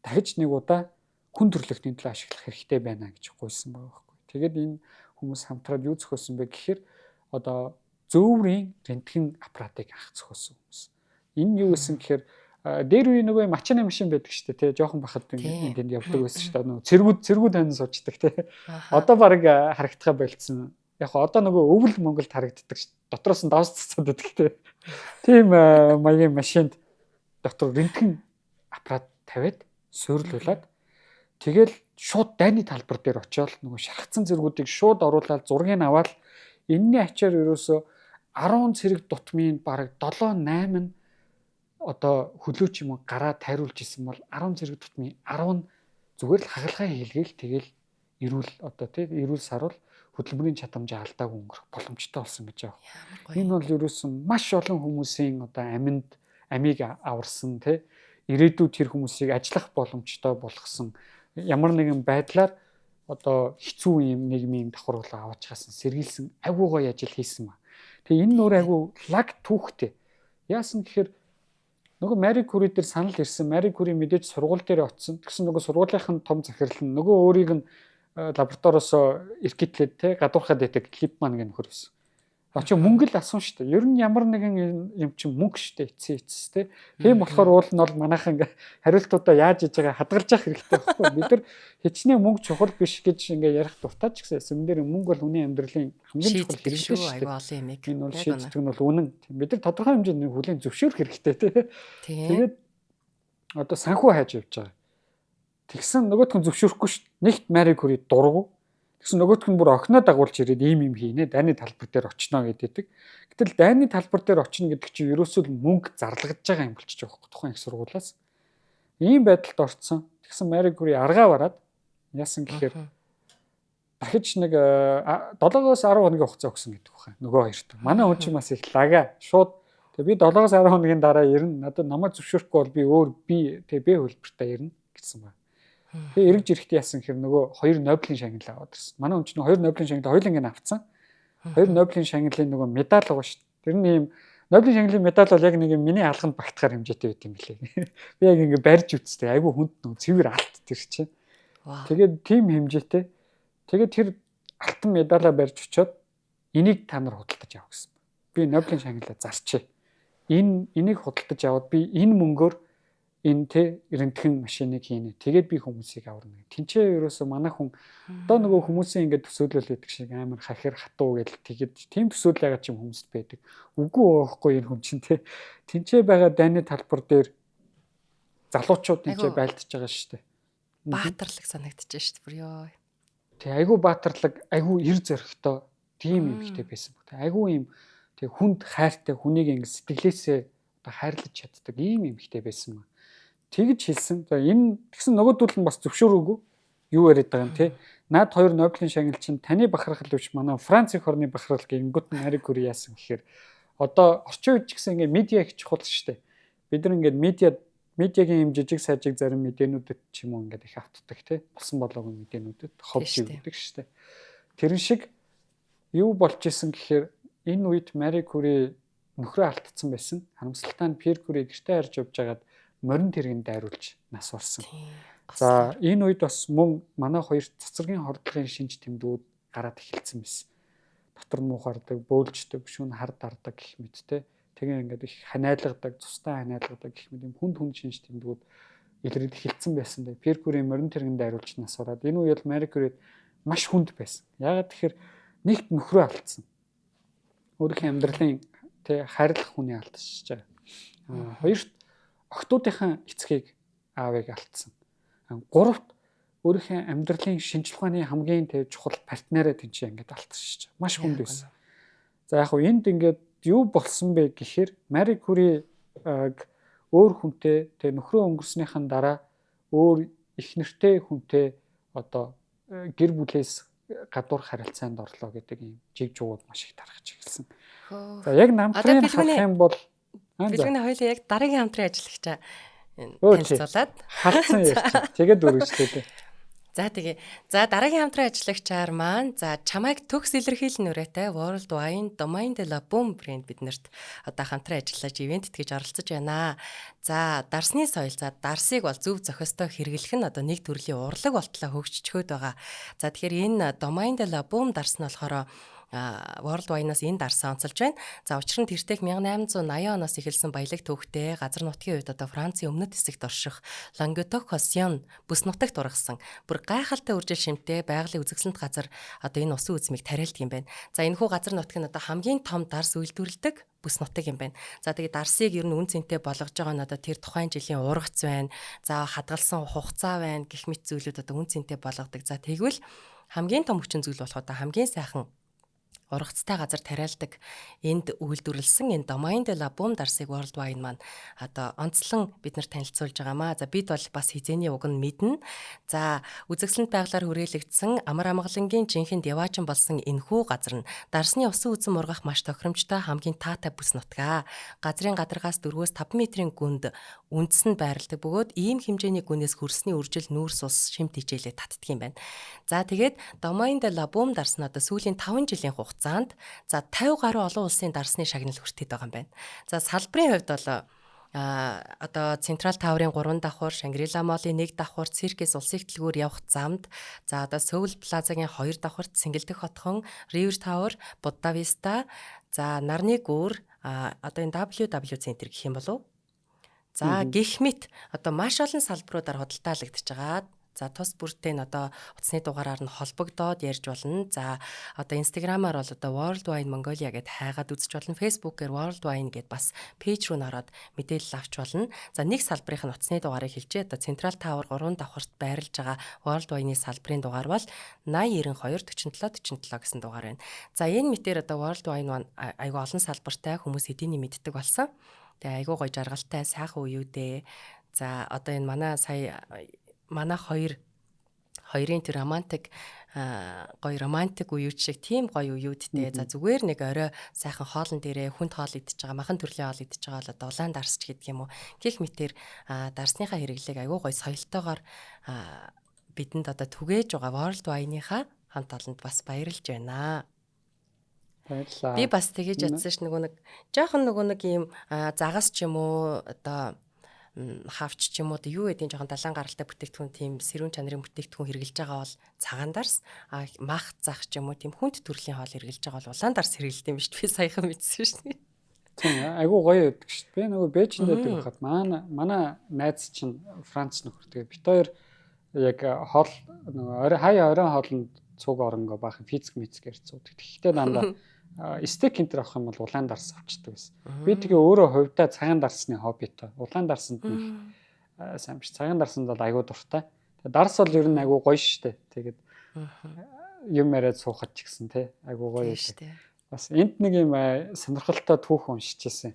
дахиж нэг удаа хүн төрөлхтний төлөө ашиглах хэрэгтэй байна гэж гуйсан байгаа байхгүй. Тэгээд энэ хүмүүс хамтраад юу зохиосон бэ гэхээр одоо зөөврийн рентген аппаратыг анх зохиосон хүмүүс. Энэ юу гэсэн гэхээр дээр үе нөгөө мачны машин байдаг шүү дээ тий жоохон бахад энэ тэнд явдаг байсан шүү дээ нөгөө цэргүүд хань суучдаг тий. Одоо баг харагдахаа болцсон. Яг одоо нөгөө өвөл Монголд харагддаг шүү. Дотроос нь давс цацаад байдаг тий. Тийм маягийн машинд дотор рентген аппарат тавиад суйрлуулад тэгэл шууд дайны талбар дээр очиод нөгөө шархацсан зэргүүдийг шууд оруулаад зургийг аваад энэний ачаар ерөөсөө 10 цэрэг дутмын бараг 7 8 нь одоо хөлөө ч юм уу гараа тайруулж исэн бол 10 зэрэг тутмын 10 нь зүгээр л хагалгаа хийлгээл тэгэл эрүүл одоо тий эрүүл саруул хөдөлмөрийн чадамжаа алдаагүй өнгөрөх боломжтой болсон гэж байгаа. Энэ бол ерөөсөн маш олон хүмүүсийн одоо аминд амийг аварсан тий ирээдүйд тэр хүмүүсийг ажиллах боломжтой болгосон ямар нэгэн байдлаар одоо хэцүү юм нийгмийн давхар болоо аваачхаасан сэргийлсэн айгуу гоё ажил хийсэн ба. Тэгээ энэ нөр айгуу лаг түүхтэй. Яасан гэхээр нөгөө Мари Кюри дээр санал ирсэн. Мари Кюри мэдээж сургууль дээр очсон. Тэгсэн нөгөө сургуулийнх нь том захирал нь нөгөө өөрийг нь лабораториос эргэтлээд те гадуурхаад байдаг Липман гэх нөхөр байсан. А чи мөнгө л асуун шүү дээ. Ер нь ямар нэгэн юм чи мөнгө шүү дээ. Эцсийн эцэс те. Тийм болохоор уул нь бол манайхан ингээ хариултуудаа яаж хийж байгаа хадгалж явах хэрэгтэй байхгүй. Бид нар хичнээн мөнгө чухал биш гэж ингээ ярих дуртай ч гэсэн эсэм дээр мөнгө бол хүний амьдралын хамгийн чухал хэрэглээ шүү дээ. Айгүй олон юм. Энэ бол шийддэг нь бол үнэн. Бид нар тодорхой хэмжээний хүлээн зөвшөөрөх хэрэгтэй те. Тэгээд одоо санхүү хайж явж байгаа. Тэгсэн нөгөөх нь зөвшөөрөхгүй шүү. Нэгт Мари Кюри дургу. Тэгсэн нөгөөх нь бүр охиноо дагуулж ирээд ийм юм хийнэ. Дайны талбар дээр очно гэдэг. Гэтэл дайны талбар дээр очно гэдэг чинь ерөөсөө л мөнгө зарлагдж байгаа юм болчих жоох тухайн их сургуулиас. Ийм байдалд орцсон. Тэгсэн Мари Кюри аргаа бараад яасан гэхээр дахиж нэг 7-оос 10 хоногийн хугацаа өгсөн гэдэг байна. Нөгөө хоёрт. Манай хүн чинь бас их лага. Шууд тэгээ би 7-оос 10 хоногийн дараа ирнэ. Надад намайг зөвшөөрөхгүй бол би өөр би тэгээ Б хөлбөртөө ирнэ гэсэн байна. Тэгээ эргэж ирэхдээ яасан гэхээр нөгөө хоёр Нобелийн шагнал аваад ирсэн. Манай хүн чинь хоёр Нобелийн шагнал хоёуланг нь авцсан. Хоёр Нобелийн шагналын нөгөө медаль байгаа шүү дээ. Тэр нь ийм Нобелийн шагналын медаль бол яг нэг юм миний алганд багтахаар хэмжээтэй байт юм билээ. Би яг ингээ барьж үзтээ. Айгүй хүнд нөгөө цэвэр алт тэр чинь. Тэгээд тийм хэмжээтэй. Тэгээд тэр алтан медалаа барьж очиод энийг та нар худалдаж авах гэсэн. Би Нобелийн шагналаа зарчээ. Энийг худалдаж аваад би энэ мөнгөөр энэ тэ эрентхэн машиныг хийнэ. Тэгээд би хүмүүсийг аварна. Тинчээ ерөөсөө манай хүн одоо нөгөө хүмүүсийн ингээд төсөөлөл гэдэг шиг амар хахир хатуу гэл тэгээд тийм төсөөлөл ягаад ч юм хүмүүст байдаг. Үгүй байхгүй энэ хүн чинь тэ. Тинчээ байгаа дайны талбар дээр залуучууд тинчээ байлдаж байгаа шүү дээ. Баатарлаг санагдчихэж шүү дээ. Бүр ёо. Тэг айгүй баатарлаг, айгүй эр зөрөгтэй тийм эмэгтэй байсан. Тэг айгүй юм тэг хүнд хайртай хүнийг ингээд сэтгэлээсээ одоо хайрлаж чаддаг ийм эмэгтэй байсан ба. Тэгж хэлсэн. За энэ тэгсэн нөгөөдөл нь бас зөвшөөрөөгүй. Юу яриад байгаа юм те. Наад хоёр Нобелийн шагнал чинь таны бахархал биш манай Франц их орны бахархал гингүүт нь Мари Кюри яасан гэхээр одоо орчин үед ч гэсэн ингээ медиа их чухал шүү дээ. Бид нар ингээд медиагийн юм жижиг сажиг зарим мэдээнүүдэд ч юм уу ингээд их автдаг те. Болсон болоогүй мэдээнүүдэд ховж өгдөг шүү дээ. Тэрэн шиг юу болж исэн гэхээр энэ үед Мари Кюри нөхрөө алдсан байсан. Харамсалтай нь Пьер Кюри гэртээ харж явж байгаад морин тэргэнд дайруулж нас барсан. За энэ үед бас мөн манай хоёр цацрагийн хордлогын шинж тэмдгүүд гараад эхэлсэн байсан. Дотор нь муухардаг, бөөлждөг, шүн хар дардаг гэх мэт те. Тэгээ ингээд их ханиалгадаг, цустай ханиалгадаг гэх мэт юм хүнд хүнд шинж тэмдгүүд илрээд эхэлсэн байсан. Пьер Кюри морин тэргэнд дайруулж нас бараад энэ үеэл Мари Кюри маш хүнд байсан. Яагаад тэгэхээр нэгт нөхрөө алдсан. Өөрийнхөө амьдралын тэ хайрлах хүнийг алдчихж байгаа. Хоёрт охтуудынхаа эцгийг аавыг алдсан. Гуравт өөрийнхөө амьдралын шинжлэх ухааны хамгийн тэ чухал партнераа тэнцээ ингээд алдчихж байгаа. Маш хүнд байсан. За яг хөө энд ингээд юу болсон бэ гэхээр Мари Кюри өөр хүнтэй тэ нөхрөө өнгөрснийхэн дараа өөр их нэртэй хүнтэй одоо гэр бүлээс гадуур харилцаанд орлоо гэдэг ийм жиг жугууд маш их тархаж эхэлсэн. За яг намтрын харах юм бол Бэлгэний хоёлаа яг дараагийн хамтран ажиллагчаа танилцуулаад халдсан ярьчих. Тэгээд өргөжлөө. За тэгээ. За дараагийн хамтран ажиллагчаар маань за чамайг төгс илэрхийлэн нүрээтэй World Wine Domain de la Boom брэнд биднэрт одоо хамтран ажиллаж ивент тэтгэж оролцож байна. За дарсны соёл, за дарсыг бол зөв зохистой хэрэглэх нь одоо нэг төрлийн урлаг болтлоо хөгжчихөөд байгаа. За тэгэхээр энэ Domain de la Boom дарс нь болохоор World Wine-аас энэ дарсаа онцолж байна. За учир нь тэртех 1880 оноос эхэлсэн баялаг түүхтэй газар нутгийн үед одоо Францын өмнөд хэсэгт орших Languedoc Roussillon бүс нутагт ургасан бүр гайхалтай үржил шимтэй байгалийн үзэсгэлэнт газар одоо энэ усан үзмийг тариалдаг юм байна. За энэхүү газар нутг нь одоо хамгийн том дарс үйлдвэрлэдэг бүс нутаг юм байна. За тэгээд дарсыг ер нь үн цэнтэй болгож байгаа нь одоо тэр тухайн жилийн ургац байна. За хадгалсан хугацаа байна гэх мэт зүйлүүд одоо үн цэнтэй болгодог. За тэгвэл хамгийн том хүчин зүйл болох одоо хамгийн сайхан ургацтай газар тариалдаг энд үйлдвэрлэсэн энэ Domain de la Boom дарсыг World Wine маань одоо онцлон бид нар танилцуулж байгаамаа. За бид бол бас хизээний уг нь мэднэ. За үзэсгэлэнт байгалаар хүрээлэгдсэн амар амгалангийн жинхэнэ деваачин болсон энэхүү газар нь дарсны усан үзэм ургах маш тохиромжтой хамгийн таатай бүс нутгаа. Газрын гадаргаас 4-5 метрийн гүнд үндэс нь байрладаг бөгөөд ийм хэмжээний гүнээс хөрсний үржил нүүрс ус шимт хичээлээ татдаг юм байна. За тэгээд Domain de la Boom дарс нь одоо сүүлийн 5 жилийн хугацаанд за 50 гаруй олон улсын дарсны шагнал хүртээд байгаа юм байна. За салбарын хувьд бол Одоо Централ Таврын 3 давхар, Шангрила Молын 1 давхар, Циркээс улсын хөтөлбөр явах замд, за одоо Сөүл Плазагийн 2 давхарт, Сэнгэлдэх хотхон, River Tower, Будда Виста, за Нарны гүүр, одоо энэ WW центр гэх юм болов уу? За гэх мэт одоо маш олон салбаруудаар худалдаалагдаж байгаа. За тус бүртээ нь одоо утасны дугаараар нь холбогдоод ярьж болно. За одоо Instagram-аар бол одоо World Wine Mongolia гэд хайгаад үзэж болно. Facebook-ээр World Wine гэд бас page руу н ороод мэдээлэл авч болно. За нэг салбарын нь утасны дугаарыг хэлжээ. Одоо Central Tower 3 давхарт байрлаж байгаа World Wine-ы салбарын дугаар бол 80 92 47 47 гэсэн дугаар байна. За энэ мэтэр одоо World Wine маань айгүй олон салбартай, хүмүүс хэдийний мэддэг болсон. Тэгээ айгүй гоё жаргалтай сайхан үеүдээ. За одоо энэ манай сая манай хоёрын тэр романтик, гоё романтик үеүд шиг тийм гоё үеүдтэй. За зүгээр нэг орой сайхан хоолн дээрээ хүнд хоол идчихэж байгаа, махан төрлийн хоол идчихэж байгаа бол одоо улаан дарсч гэдэг юм уу. Гэх мэтэр дарсныхаа хэрэглээг айгүй гоё соёлтойгоор бидэнд одоо түгээж байгаа World Wine-ийнхаа хамт олонд бас баярлж байна. Баярлалаа. Би бас тэгэж бодсон ш, нөгөө нэг жоохон нөгөө нэг ийм загас ч юм уу, одоо хавч ч юм уу, юу гэдгийг жоохон далайн гаралтай бүтээгдэхүүн, тийм сэрүүн чанарын бүтээгдэхүүн хэрэглэж байгаа бол цагаан дарс, а мах зах ч юм уу, тийм хүнд төрлийн хоол хэрэглэж байгаа бол улаан дарс хэрэглэдэг юм биш, би саяхан мэдсэн шүү дээ. Тийм, айгуу гоё байдаг шүү дээ. Би нөгөө Бээжинд байдаг байхад манай найз чинь Франц нөхөр, тэгээ бид хоёр яг хоол нөгөө орой хаяа оройн хоолнд цуг оронгоо баахан физик мизик ярьцуудаг. Тэгэхдээ дандаа стейк энтер авах юм бол улаан дарс авчдаг байсан. Би тэгээ өөрөө хувьдаа цагаан дарсны хоббитой. Улаан дарсанд нэг сайн биш. Цагаан дарсанд бол айгуу дуртай. Тэгээ дарс бол ер нь айгуу гоё штэ. Тэгээд юм яриад суухад ч гэсэн те айгуу гоё штэ. Бас энд нэг юм сонирхолтой түүх уншиж ирсэн.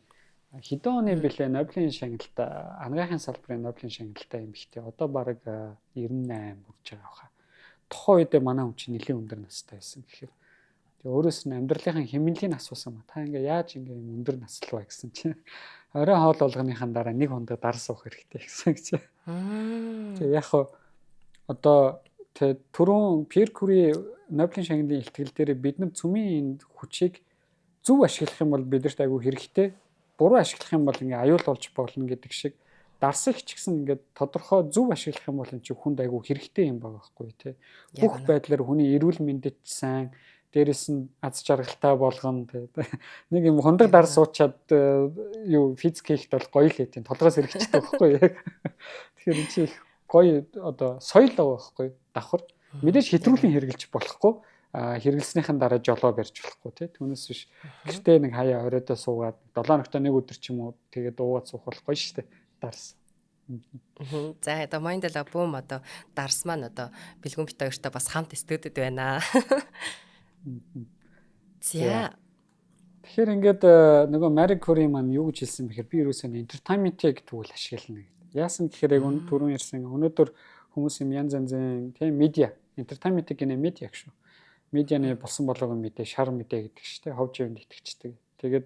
Хэдэн оны бэлээ, Нобелийн шагналтай, анагаахын салбарын Нобелийн шагналтай эмэгтэй, одоо бараг 98 хүрч байгаа баха. Тухайн үед манай хүн чинь нэлээд өндөр настай байсан гэхээр тэгээ өөрөөс нь амьдралынхаа хэмнэлийг асуусан ба, та ингээ яаж ингээ юм өндөр наслав вэ гэсэн чинь орой хоол болгоныхаа дараа нэг хундаг дар суух хэрэгтэй гэсэн гэж. Тэгээ яг хаа одоо тэ түрүүн Пьер Кюри Нобелийн шагналын илтгэл дээр бид нар цөмийн энэ хүчийг зөв ашиглах юм бол бидэрт айгүй хэрэгтэй, буруу ашиглах юм бол ингээ аюул болж болно гэдэг шиг дарсыг ч гэсэн ингээд тодорхой зөв ашиглах юм бол энэ чинь хүнд айгүй хэрэгтэй юм байгаа байхгүй тий. Бүх байдлаар хүний эрүүл мэндэд ч сайн, дээрэс нь аз жаргалтай болгоно тий. Нэг юм хундаг дар суучаад юу физик хийхэд бол гоё л ээ, толгоос хэрэгчдэг байхгүй яг. Тэгэхээр энэ чинь их гоё одоо соёл байгаа байхгүй давхар. Мэдээж хэтрүүлэн хэрэгжилж болохгүй, хэрэглэснийхэн дараа жолоо барьж болохгүй тий. Түүнээс биш гэртээ нэг хаяа оройдоо суугаад 7 хоногт нэг өдөр ч юм уу тэгээд уугаад суух бол гоё штэ дарс. За одоо Mindala Boom одоо дарс маань одоо Бэлгүн бит хоёртой бас хамт студид байна. За. Тэгэхээр ингээд нөгөө Мари Кюри маань юу гэж хэлсэн бэхээр би ерөөсөө entertainment-ийг тэгвэл ашиглана гэдэг. Яасан гэхээр яг түрүүн ярьсан өнөөдөр хүмүүс юм янз янзын тийм медиа, entertainment гэнэ медиа гэх шүү. Медианы болсон болоогүй мэдээ, шар мэдээ гэдэг шүү дээ. Хов живэнд итгэждэг. Тэгээд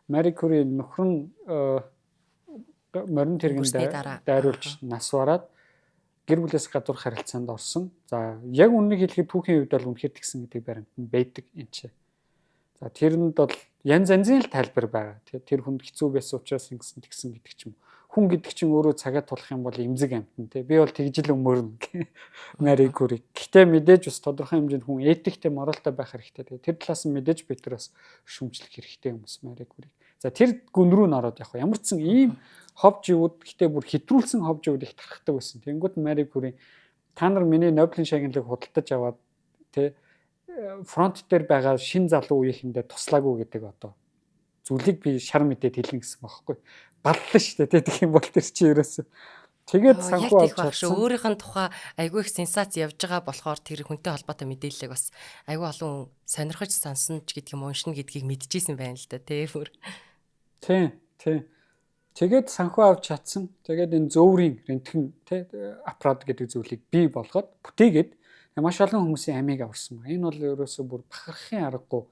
Мари Кюри нөхөр нь морин тэргэнд дайруулж нас бараад гэр бүлээс гадуур харилцаанд орсон. За яг үннийг хэлэхэд түүхийн хувьд бол үнэхээр тэгсэн гэдэг баримт нь байдаг энэ чи. За тэрэнд бол янз янзын л тайлбар байгаа. Тэр хүнд хэцүү байсан учраас ингэсэн тэгсэн гэдэг ч юм. Хүн гэдэг чинь өөрөө цагаа тулах юм бол эмзэг амтан тий. Би бол тэгж л өмөрнө. Мари Кюри. Гэтэ мэдээж бас тодорхой хэмжээнд хүн этиктэй, моралтай байх хэрэгтэй. Тэгээ тэр талаас нь мэдээж бид нар бас шүмжлэх хэрэгтэй хүмүүс Мари Кюри. За тэр гүн рүү н ороод яг ямар ч сан ийм хов живүүд, гэтээ бүр хэтрүүлсэн хов живүүд их тархдаг байсан. Тэнгүүд Мари Кюри та нар миний Нобелийн шагналыг худалдаж аваад тий фронт дээр байгаа шин залуу үеийнхэндээ туслаагүй гэдэг одоо зүйлийг би шар мэдээд хэлнэ гэсэн бохоггүй. Баллаа шүү дээ тий, тэгэх юм бол тэр чи ерөөсөө. Тэгээд санхүү авч чадсан. Өөрийнх нь тухай айгүй их сенсац явж байгаа болохоор тэр хүнтэй холбоотой мэдээллийг бас айгүй олон сонирхож сонсон ч гэдэг юм уншина гэдгийг мэдчихсэн байна л да тий бүр. Тий, тий. Тэгээд санхүү авч чадсан. Тэгээд энэ зөөврийн рентген тий аппарат гэдэг зүйлийг бий болгоод бүтээгээд маш олон хүмүүсийн амийг аварсан байна. Энэ бол ерөөсөө бүр бахархахын аргагүй.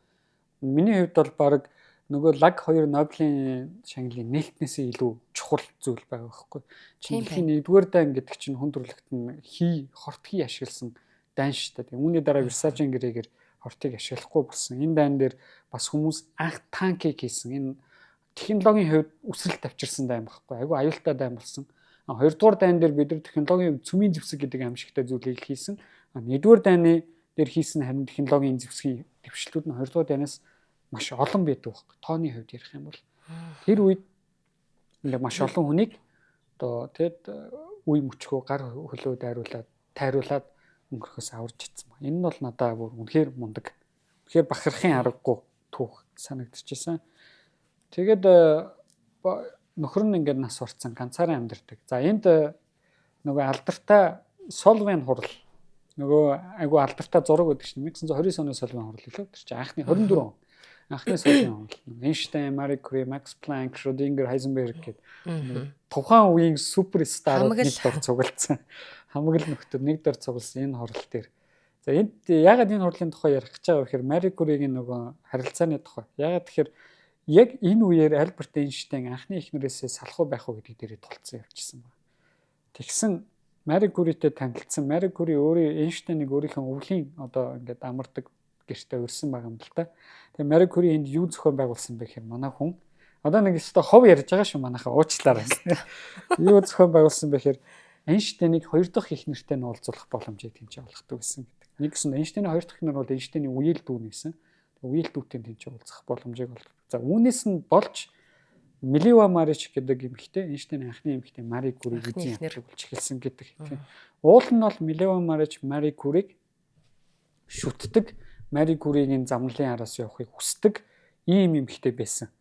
Миний хувьд бол баг нөгөө лаг 2 Нобелийн шагналын нээлтнээсээ илүү чухал зүйл байгаа байхгүй. Чинь дэлхийн 1-р дайн гэдэг чинь хүн төрөлхт нь хий хорт хий ашигласан дайн шүү дээ. Үүний дараа Версажийн гэрээгээр хортыг ашиглахгүй болсон. Энэ дайн дээр бас хүмүүс анх танкийг хийсэн. Энэ Технологийн хувьд өсрэлт авчирсан дайн байхгүй. Айгүй аюултай дайн болсон. Хоёрдугаар дайн дээр бид нар технологийн хувьд цөмийн зэвсэг гэдэг аимшигтай зүйлийг хийсэн. Нэгдүгээр дайны дээр хийсэн харин технологийн зэвсгийн дэвшлүүд нь хоёрдугаар дайнаас маш олон байдаг байхгүй. Тооны хувьд ярих юм бол тэр үед ингээ маш олон хүнийг одоо тэгэд үе мөчхөө гар хөлөө дайруулад тайруулад өнгөрөхөөс аварч чадсан ба. Энэ нь бол надаа бүр үнэхээр мундаг. Үнэхээр бахархын аргагүй түүх санагдчихсан. Тэгээд нөхөр нь ингээд нас орцсон, ганцаараа амьдардаг. За энд нөгөө алдартай Солвен хурал нөгөө айгу алдартай зураг гэдэг чинь 1929 оны Солвен хурал лөө. Тэр чинь анхны 24 он. Анхны Солвен хурал. Эйнштейн, Мари Кюри, Макс Планк, Шрёдингер, Хайзенберг гэдэг тухайн үеийн суперстарууд нэг дор цуглдсан. Хамаг л нөхдөд нэг дор цугласан энэ хурал дээр. За энд ягаад энэ хурлын тухай ярих гэж байгаа вэ гэхээр Мари Кюригийн нөгөө харилцааны тухай. Ягаад тэгэхээр яг энэ үеэр Альберт Эйнштейн анхны эхнэрээсээ салах уу байх уу гэдэг дээрээ тулцсан явчихсан байна. Тэгсэн Мари Кюритэй танилцсан. Мари Кюри өөрөө Эйнштейнийг өөрийнхөө өвлийн одоо ингээд амардаг гэртээ өрсөн байгаа юм л та. Тэгээ Мари Кюри энд юу зохион байгуулсан бэ гэхээр манай хүн одоо нэг өстой хов ярьж байгаа шүү манайхаа уучлаарай. Юу зохион байгуулсан бэ гэхээр Эйнштейнийг хоёр дахь эхнэртэй нь уулзуулах боломжийг тэнцээ олгодог гэсэн гэдэг. Нэг гэсэн Эйнштейний хоёр дахь эхнэр бол Эйнштейний үеэл дүү нэсэн. Үеэл дүүтэй тэнцээ уулзах боломжийг олгодог. За үүнээс нь болж Милева Марич гэдэг эмэгтэй Эйнштейний анхны эмэгтэй Мари Кюриг эзэн болж эхэлсэн гэдэг. Уул нь бол Милева Марич Мари Кюриг шүтдэг, Мари Кюригийн замналын араас явахыг хүсдэг ийм эмэгтэй байсан.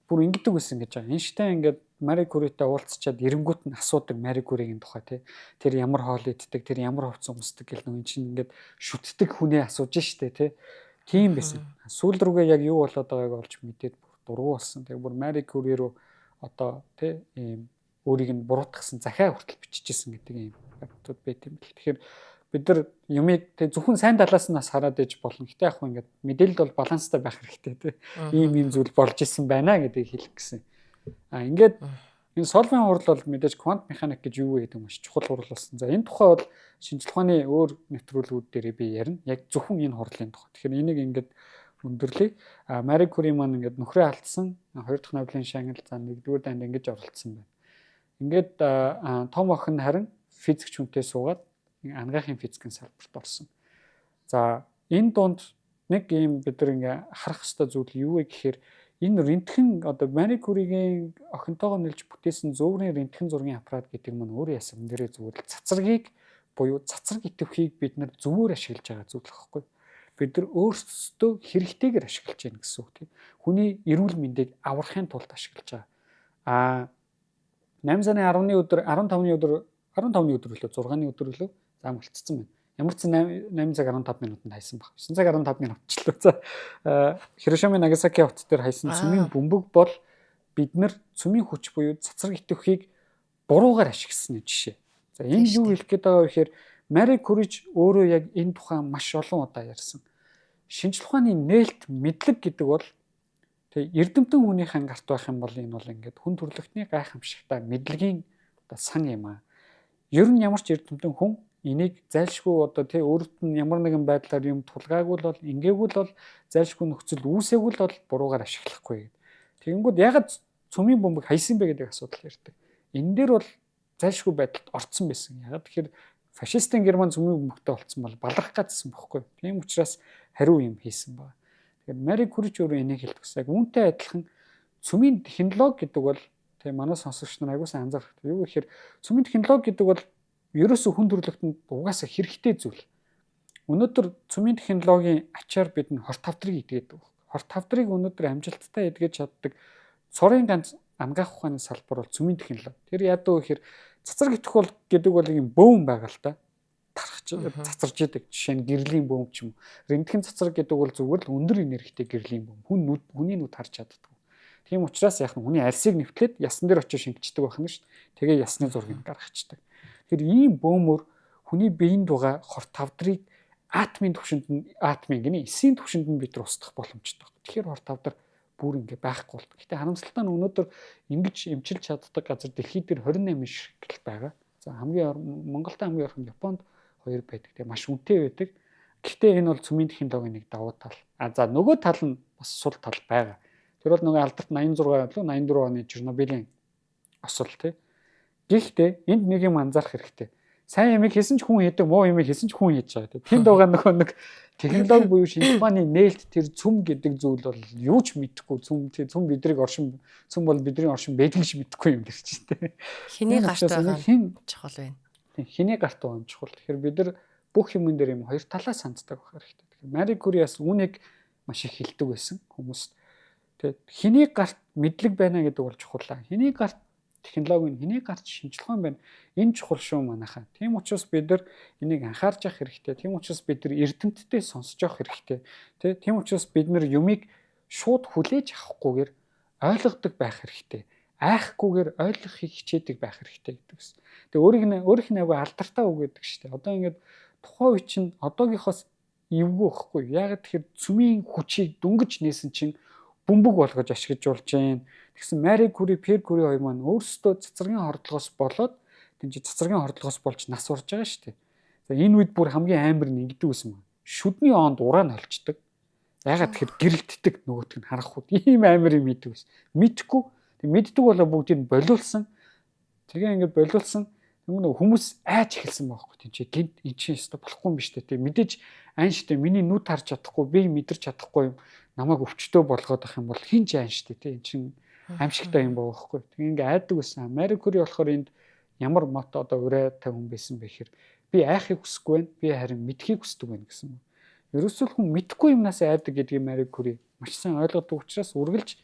Бүр ингэдэг байсан гэж байгаа. Эйнштейн ингээд Мари Кюритэй уулзчаад эренгүүт нь асуудаг Мари Кюригийн тухай тий. Тэр ямар хоол иддэг, тэр ямар хувцас өмсдөг гэл нөө эн чинь ингээд шүтдэг хүнээ асууж штэ тий. Тийм байсан. Сүүл рүүгээ яг юу болоод байгааг олж мэдээд бүр дургу болсон. Тэгээ бүр Мари Кюри рүү одоо тий ийм өөрийг нь буруутгасан захиа хүртэл биччихсэн гэдэг ийм явдлууд байт юм бэл. Тэгэхээр бид нар юмыг тий зөвхөн сайн талаас нь бас хараад иж болно. Гэтэ яг хөө ингээд мэдээлэлд бол баланстай байх хэрэгтэй тий. Ийм ийм зүйл болж исэн байна гэдгийг хэлэх гэсэн. А ингээд энэ Солвен хурал бол мэдээж квант механик гэж юу вэ гэдэг маш чухал хурал болсон. За энэ тухай бол шинжлэх ухааны өөр нэвтрүүлгүүд дээр би ярина. Яг зөвхөн энэ хурлын тухай. Тэгэхээр энийг ингээд өндөрлөе. А Мари Кюри маань ингээд нөхрөө алдсан. Хоёр дахь Нобелийн шагнал за нэгдүгээр дайнд ингэж оролцсон байна. Ингээд том охин харин физикч хүнтэй суугаад анагаахын физикийн салбарт орсон. За энэ дунд нэг ийм бид нар ингээ харах ёстой зүйл юу вэ гэхээр энэ рентген одоо Мари Кюригийн охинтойгоо нэлж бүтээсэн зөөврийн рентген зургийн аппарат гэдэг нь өөрөө яасан дээрээ зүгээр л цацрагийг буюу цацраг идэвхийг бид нар зөвөр ашиглаж байгаа зүйл байхгүй. Бид нар өөрсдөө хэрэгтэйгээр ашиглаж байна гэсэн үг тийм. Хүний эрүүл мэндийг аврахын тулд ашиглаж байгаа. А 8 сарын 10-ны өдөр 15-ны өдөр 15-ны өдөр лөө 6-ны өдөр лөө за мартцсан байна. Ямар ч 8 цаг 15 минутанд хайсан баг. 9 цаг 15 минутчлаа. За Хирошима Нагасаки хот дээр хайсан цөмийн бөмбөг бол бид нар цөмийн хүч буюу цацраг идэвхийг буруугаар ашигласан жишээ. За энэ юу хэлэх гээд байгаа вэ гэхээр Мари Кюрич өөрөө яг энэ тухай маш олон удаа ярьсан. Шинжлэх ухааны нээлт мэдлэг гэдэг бол тэг эрдэмтэн хүнийхэн гарт байх юм бол энэ бол ингээд хүн төрөлхтний гайхамшигтай мэдлэгийн одоо сан юм аа. Ер нь ямар ч эрдэмтэн хүн энийг зайлшгүй одоо тий өөрт нь ямар нэгэн байдлаар юм тулгаагүй л бол ингээгүй л бол зайлшгүй нөхцөл үүсээгүй л бол буруугаар ашиглахгүй гэдэг. Тэгэнгүүт ягаад цөмийн бөмбөг хайсан бэ гэдэг асуудал ярьдаг. Энэ дээр бол зайлшгүй байдалд орцсон байсан. Ягаад тэгэхээр фашистын Герман цөмийн бөмбөгтэй болцсон бол баларх гадсан бохгүй. Тийм учраас хариу юм хийсэн байна. Тэгэхээр Мари Кюри ч өөрөө энийг хэлдэг ус. Яг үүнтэй адилхан цөмийн технологи гэдэг бол тийм манай сонсогч нар аягүй сайн анзаарах. Юу гэхээр цөмийн технологи гэдэг бол ерөөсөө хүн төрөлхтөнд угаасаа хэрэгтэй зүйл. Өнөөдөр цөмийн технологийн ачаар бид нь хорт хавдрыг идгээд байгаа. Хорт хавдрыг өнөөдөр амжилттай эдгэж чаддаг цорын ганц анагаах ухааны салбар бол цөмийн технологи. Тэр яадаг вэ гэхээр цацраг итгэх бол гэдэг бол ийм бөөн байгаа л та. Тархаж цацарж идэг. Жишээ нь гэрлийн бөөм ч юм уу. Рентген цацраг гэдэг бол зүгээр л өндөр энергитэй гэрлийн бөөм. Хүн нүд хүний нүд харж чаддаг. Тийм учраас яг нь хүний арьсыг нэвтлээд ясан дээр очиж шингэждэг байх нь шүү дээ. Тэгээ ясны зургийг гаргацдаг. Тэр ийм бөөмөр хүний биеинд байгаа хорт хавдрыг атомын түвшинд нь атомын гинэ эсийн түвшинд нь бид нар устгах боломжтой. Тэгэхээр хорт хавдар бүр ингээ байхгүй болдог. Гэтэ харамсалтай нь өнөөдөр ингэж эмчилж чаддаг газар дэлхийд дээр 28 ширхэг байгаа. За хамгийн Монголд хамгийн ойрхон Японд 2 байдаг. Тэгээ маш үнэтэй байдаг. Гэхдээ энэ бол цөмийн технологийн нэг давуу тал. А за нөгөө тал нь бас сул тал байгаа. Тэр бол нөгөө алдарт 86 болов 84 оны Чернобылийн осол тий. Гэхдээ энд нэг юм анзаарах хэрэгтэй. Сайн ямыг хийсэн ч хүн хийдэг, муу ямыг хийсэн ч хүн хийж байгаа тий. Тэнд байгаа нөгөө нэг технологи буюу шинжлэх ухааны нээлт тэр цөм гэдэг зүйл бол юу ч мэдэхгүй цөм тий, цөм бидрийг оршин, цөм бол бидний оршин байдаг ч мэдэхгүй юм дэр чинь тий. Хэний гарт байгаа нь чухал байна. Тий, хэний гарт байгаа нь чухал. Тэгэхээр бид нар бүх юмн дээр юм хоёр талаас ханддаг байх хэрэгтэй. Тэгэхээр Мари Кюри бас үүнийг маш их хэлдэг байсан хүмүүст. Тэгээд хэний гарт мэдлэг байна гэдэг бол чухал. Хэний гарт технологи нь, хэний гарт шинжлэх ухаан байна. Энэ чухал шүү манайхаа. Тийм учраас бид нар энийг анхаарч явах хэрэгтэй. Тийм учраас бид нар эрдэмтдээ сонсож явах хэрэгтэй. Тэ? Тийм учраас бид нар юмыг шууд хүлээж авахгүйгээр ойлгодог байх хэрэгтэй. Айхгүйгээр ойлгохыг хичээдэг байх хэрэгтэй гэдэг ус. Тэгээ өөрийг нь өөрийнх нь аягүй алдартай үг гэдэг шүү дээ. Одоо ингээд тухайн үе чинь одоогийнхоос эвгүй байхгүй. Яг тэгэхээр цөмийн хүчийг дөнгөж нээсэн чинь бөмбөг болгож ашиглаж болж байна. Тэгсэн Мари Кюри, Пьер Кюри хоёр маань өөрсдөө цацрагийн хордлогоос болоод тэн чи цацрагийн хордлогоос болж нас урж байгаа шүү дээ. За энэ үед бүр хамгийн амар нь ингэдэг байсан юм. Шүдний онд ураа нь холчдөг. Ягаад тэгэхээр гэрэлтдэг нөгөөтг нь харахгүй. Ийм амар юм идэг байсан. Мэдхгүй. Тэг мэддэг болоо бүгдийг нь болиулсан. Тэгээ ингээд болиулсан. Тэгмээ хүмүүс айж эхэлсэн байхгүй. Тин чи гинт эн чинь өстө болохгүй юм биш үү. Тэг мэдээж айн штэ миний нүд харж чадахгүй, би мэдэрч чадахгүй юм намайг өвчтөө болгоод ах юм бол хин ч айн штэ тий. Эн чин аимшигтай юм байгаа байхгүй. Тэг ингээ айдаг байсан. Мари Кюри болохоор энд ямар мото одоо урайтай хүн байсан бэ гэхээр би айхыг хүсэхгүй байна. Би харин мэдхийг хүсдэг байна гэсэн. Ерөөсөө хүн мэдхгүй юмнаас айдаг гэдгийг Мари Кюри маш сайн ойлгодог учраас үргэлж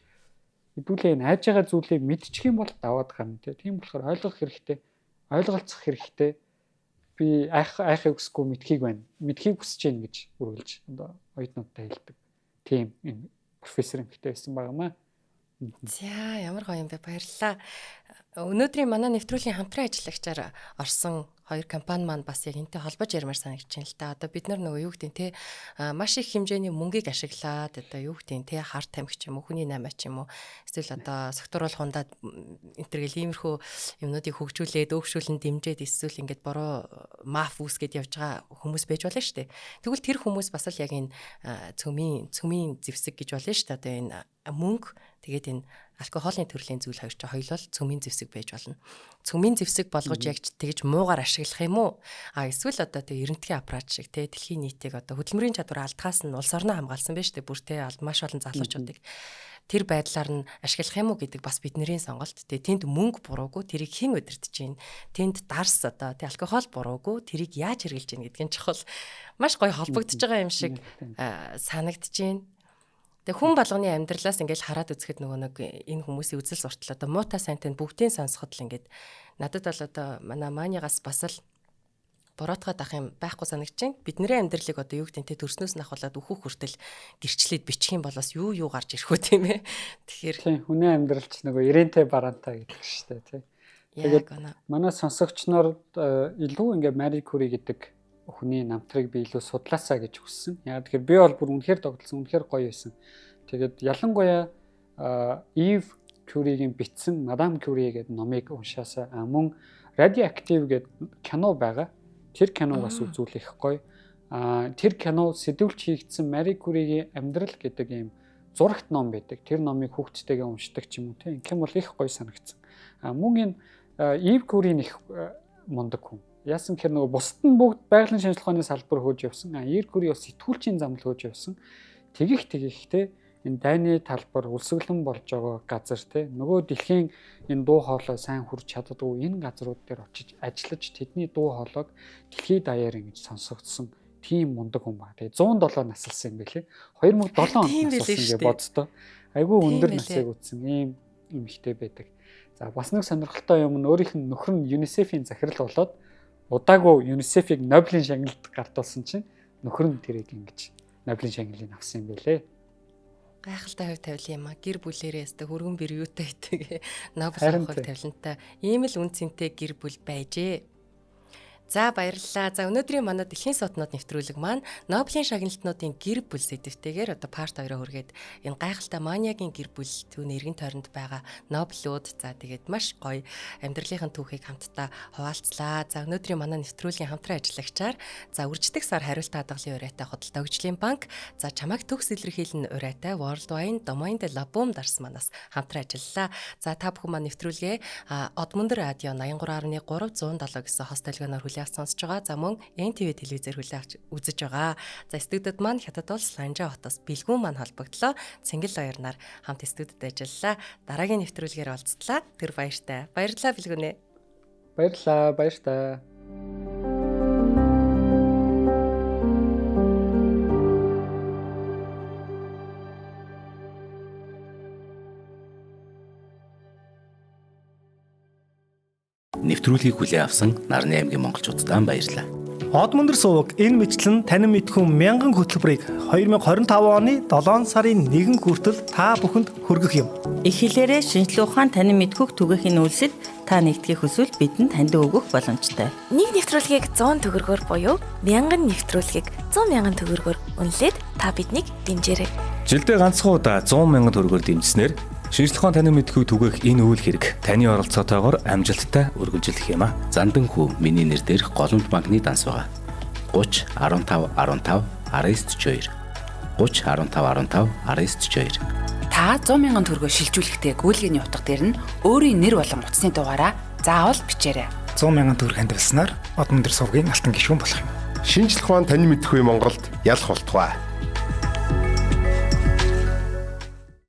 хэдүүлээ энэ айж байгаа зүйлийг мэдчих юм бол даваад гарна тий. Тийм болохоор ойлгох хэрэгтэй, ойлголцох хэрэгтэй. Би айхыг хүсэхгүй мэдхийг байна. Мэдхийг хүсэж байна гэж үргэлж одоо оюутнуудтай хэлдэг. Тийм юм профессор эмэгтэй байсан байгаа маа. За ямар гоё юм бэ, баярлалаа. Өнөөдрийн манай нэвтрүүлгийн хамтран ажиллагчаар орсон хоёр компани маань бас яг энтэй холбож ярмаар санагдаж байна л та. Одоо бид нар нөгөө юу гэдэг те маш их хэмжээний мөнгийг ашиглаад одоо юу гэдэг те хар тамхи ч юм уу, хүний наймаа ч юм уу, эсвэл одоо согтууруулах хундаад энэ төр гэл иймэрхүү юмнуудыг хөгжүүлээд өөгшүүлэн дэмжиж эсвэл ингээд буруу маф үүсгээд явж байгаа хүмүүс байж болно шүү дээ. Тэгвэл тэр хүмүүс бас л яг энэ цөмийн зэвсэг гэж болно шүү дээ. Одоо энэ мөнгө тэгээд энэ алкоголын төрлийн зүйл хоёр чинь хоёулаа цөмийн зэвсэг байж болно. Цөмийн зэвсэг болгож яг тэгж муугаар ашиглах юм уу? А эсвэл одоо тэг эрентгэн аппарат шиг те дэлхийн нийтийг одоо хөдөлмөрийн чадвар алдахаас нь улс орноо хамгаалсан байж тээ бүр те маш олон залуучуудыг тэр байдлаар нь ашиглах юм уу гэдэг бас бидний сонголт. Тэгээ тэнд мөнгө буруугүй, тэрийг хэн удирдах чинь, тэнд дарс одоо тэг алкогол буруугүй, тэрийг яаж хэрэглэж гин гэдг нь чухал. Маш гоё холбогдож байгаа юм шиг санагдаж байна. Тэгээ хүн болгоны амьдралаас ингээл хараад үзэхэд нөгөө нэг энэ хүмүүсийн үзэл суртал одоо муутай сайнтай бүгдийн сонсоход л ингээд надад бол одоо манай маанигаас бас л буруутгаад ах юм байхгүй санагдаж байна. Бидний амьдралыг одоо юу гэдэг нь те төрснөөс нь ахуулаад өөхөх хүртэл гэрчлээд бичих юм бол бас юу юу гарч ирэх үү тийм ээ. Тэгэхээр тийм хүний амьдрал ч нөгөө ирэнтэй бараантай гэдэг шүү дээ тий. Тэгээд манай сонсогч нар илүү ингээ Мари Кюри гэдэг хүний намтрыг би илүү судлаасаа гэж хүссэн. Яг тэгэхээр би бол бүр үнэхээр догдолсон, үнэхээр гоё байсан. Тэгээд ялангуяа Ив Кюригийн бичсэн Мадам Кюри гэдэг номыг уншаасаа, мөн Radioactive гэдэг кино байгаа. Тэр киног бас үзүүлэх гоё. Тэр кино сэдвүүлж хийгдсэн Мари Кюригийн амьдрал гэдэг ийм зурагт ном байдаг. Тэр номыг хүүхдтэйгээ уншдаг ч юм уу тийм. Ингэх юм бол их гоё санагдсан. Мөн энэ Ив Кюри их мундаг хүн. Яасан гэхээр нөгөө бусд нь бүгд байгалийн шинжилгээ ухааны салбар хөөж явсан. Ир Кюри бас сэтгүүлчийн замл хөөж явсан. Тэгих те энэ дайны талбар өлсгөлэн болж байгаа газар те нөгөө дэлхийн энэ дуу хоолой сайн хүрч чаддаггүй энэ газрууд дээр очиж ажиллаж тэдний дуу хоолойг дэлхийд даяар ингэж сонсогдсон тийм мундаг хүн ба. Тэгээ 107 наслсан юм билээ. 2007 онд наслсан гэж боддоо. Айгүй өндөр насыг үтсэн ийм эмэгтэй байдаг. За бас нэг сонирхолтой юм нь өөрийнх нь нөхөр нь ЮНИСЕФ-ийн захирал болоод удаагүй ЮНИСЕФ-ийг Нобелийн шагналд гардуулсан чинь нөхөр нь тэрийг ингэж Нобелийн шагналыг авсан юм байлээ. Гайхалтай хувь тавилан юм а. Гэр бүлэрээ өстө хөргөн бэрүүтэй тэгээ Нобел авах хувь тавилантай ийм л үн цэнтэй гэр бүл байжээ. За, баярлалаа. За, өнөөдрийн манай Дэлхийн сотнууд нэвтрүүлэг маань Нобелийн шагналтнуудын гэр бүл сэдвтэйгээр одоо part 2-оо хүргээд энэ гайхалтай Маниагийн гэр бүл, түүний эргэн тойронд байгаа Нобелүүд, за тэгээд маш гоё амьдралынхын түүхийг хамтдаа хуваалцлаа. За, өнөөдрийн манай нэвтрүүлгийн хамтран ажиллагчаар за үрждэг сар хариулт хадгалын урайтай худалдаа хөгжлийн банк, за чамайг төгс илэрхийлэн урайтай World Wine Domain de la Boom дарс манаас хамтран ажиллалаа. За, та бүхэн маань нэвтрүүлгээ Одмөндөр радио 83.3 107 гэсэн хост толгойноор хүлээн авч сонсож байгаа. За, мөн NTV телевизээр хүлээн авч үзэж байгаа. За, студид маань Хятад улс Ланжаа хотоос Бэлгүүн маань холбогдлоо. Цэнгэл баярнаар хамт студид ажиллалаа. Дараагийн нэвтрүүлгээр уулзтлаа. Тэр баяртай. Баярлалаа, Бэлгүүнээ. Баярлалаа, баяртай. Нэвтрүүлгийг хүлээн авсан Нарны аймгийн монголчуудад баярлалаа. Одмөндөр суваг энэ мэтлэн танин мэдхүн мянган хөтөлбөрийг 2025 оны 7 сарын 1 хүртэл та бүхэнд хүргэх юм. Их хэлээрээ шинжлэх ухаан танин мэдхүйг түгээхийн үйлсэд та нэгдэхийг хүсвэл бидэнд таньд өгөх боломжтой. Нэг нэвтрүүлгийг 100 төгрөгөөр буюу 1000 нэвтрүүлгийг 100 мянган төгрөгөөр үнэлээд та биднийг дэмжээрэй. Жилдээ ганцхан удаа 100 мянган төгрөгөөр дэмжсэнээр шинжлэх ухаан танин мэдхүйг түгээх энэ үйл хэрэг таны оролцоотойгоор амжилттай үргэлжлэх юм а. Зандан хүү миний нэр дээрх Голомт банкны данс байгаа. 30 15 15 19 42 30 15 15 19 42. Та 100 мянган төгрөгөөр шилжүүлэхдээ гүйлгээний утга дээр нь өөрийн нэр болон утасны дугаараа заавал бичээрэй. 100 мянган төгрөг хандивласнаар Одмөндөр сувгийн алтан гишүүн болох юм. Шинжлэх ухаан танин мэдхүй Монголд ялах болтугай.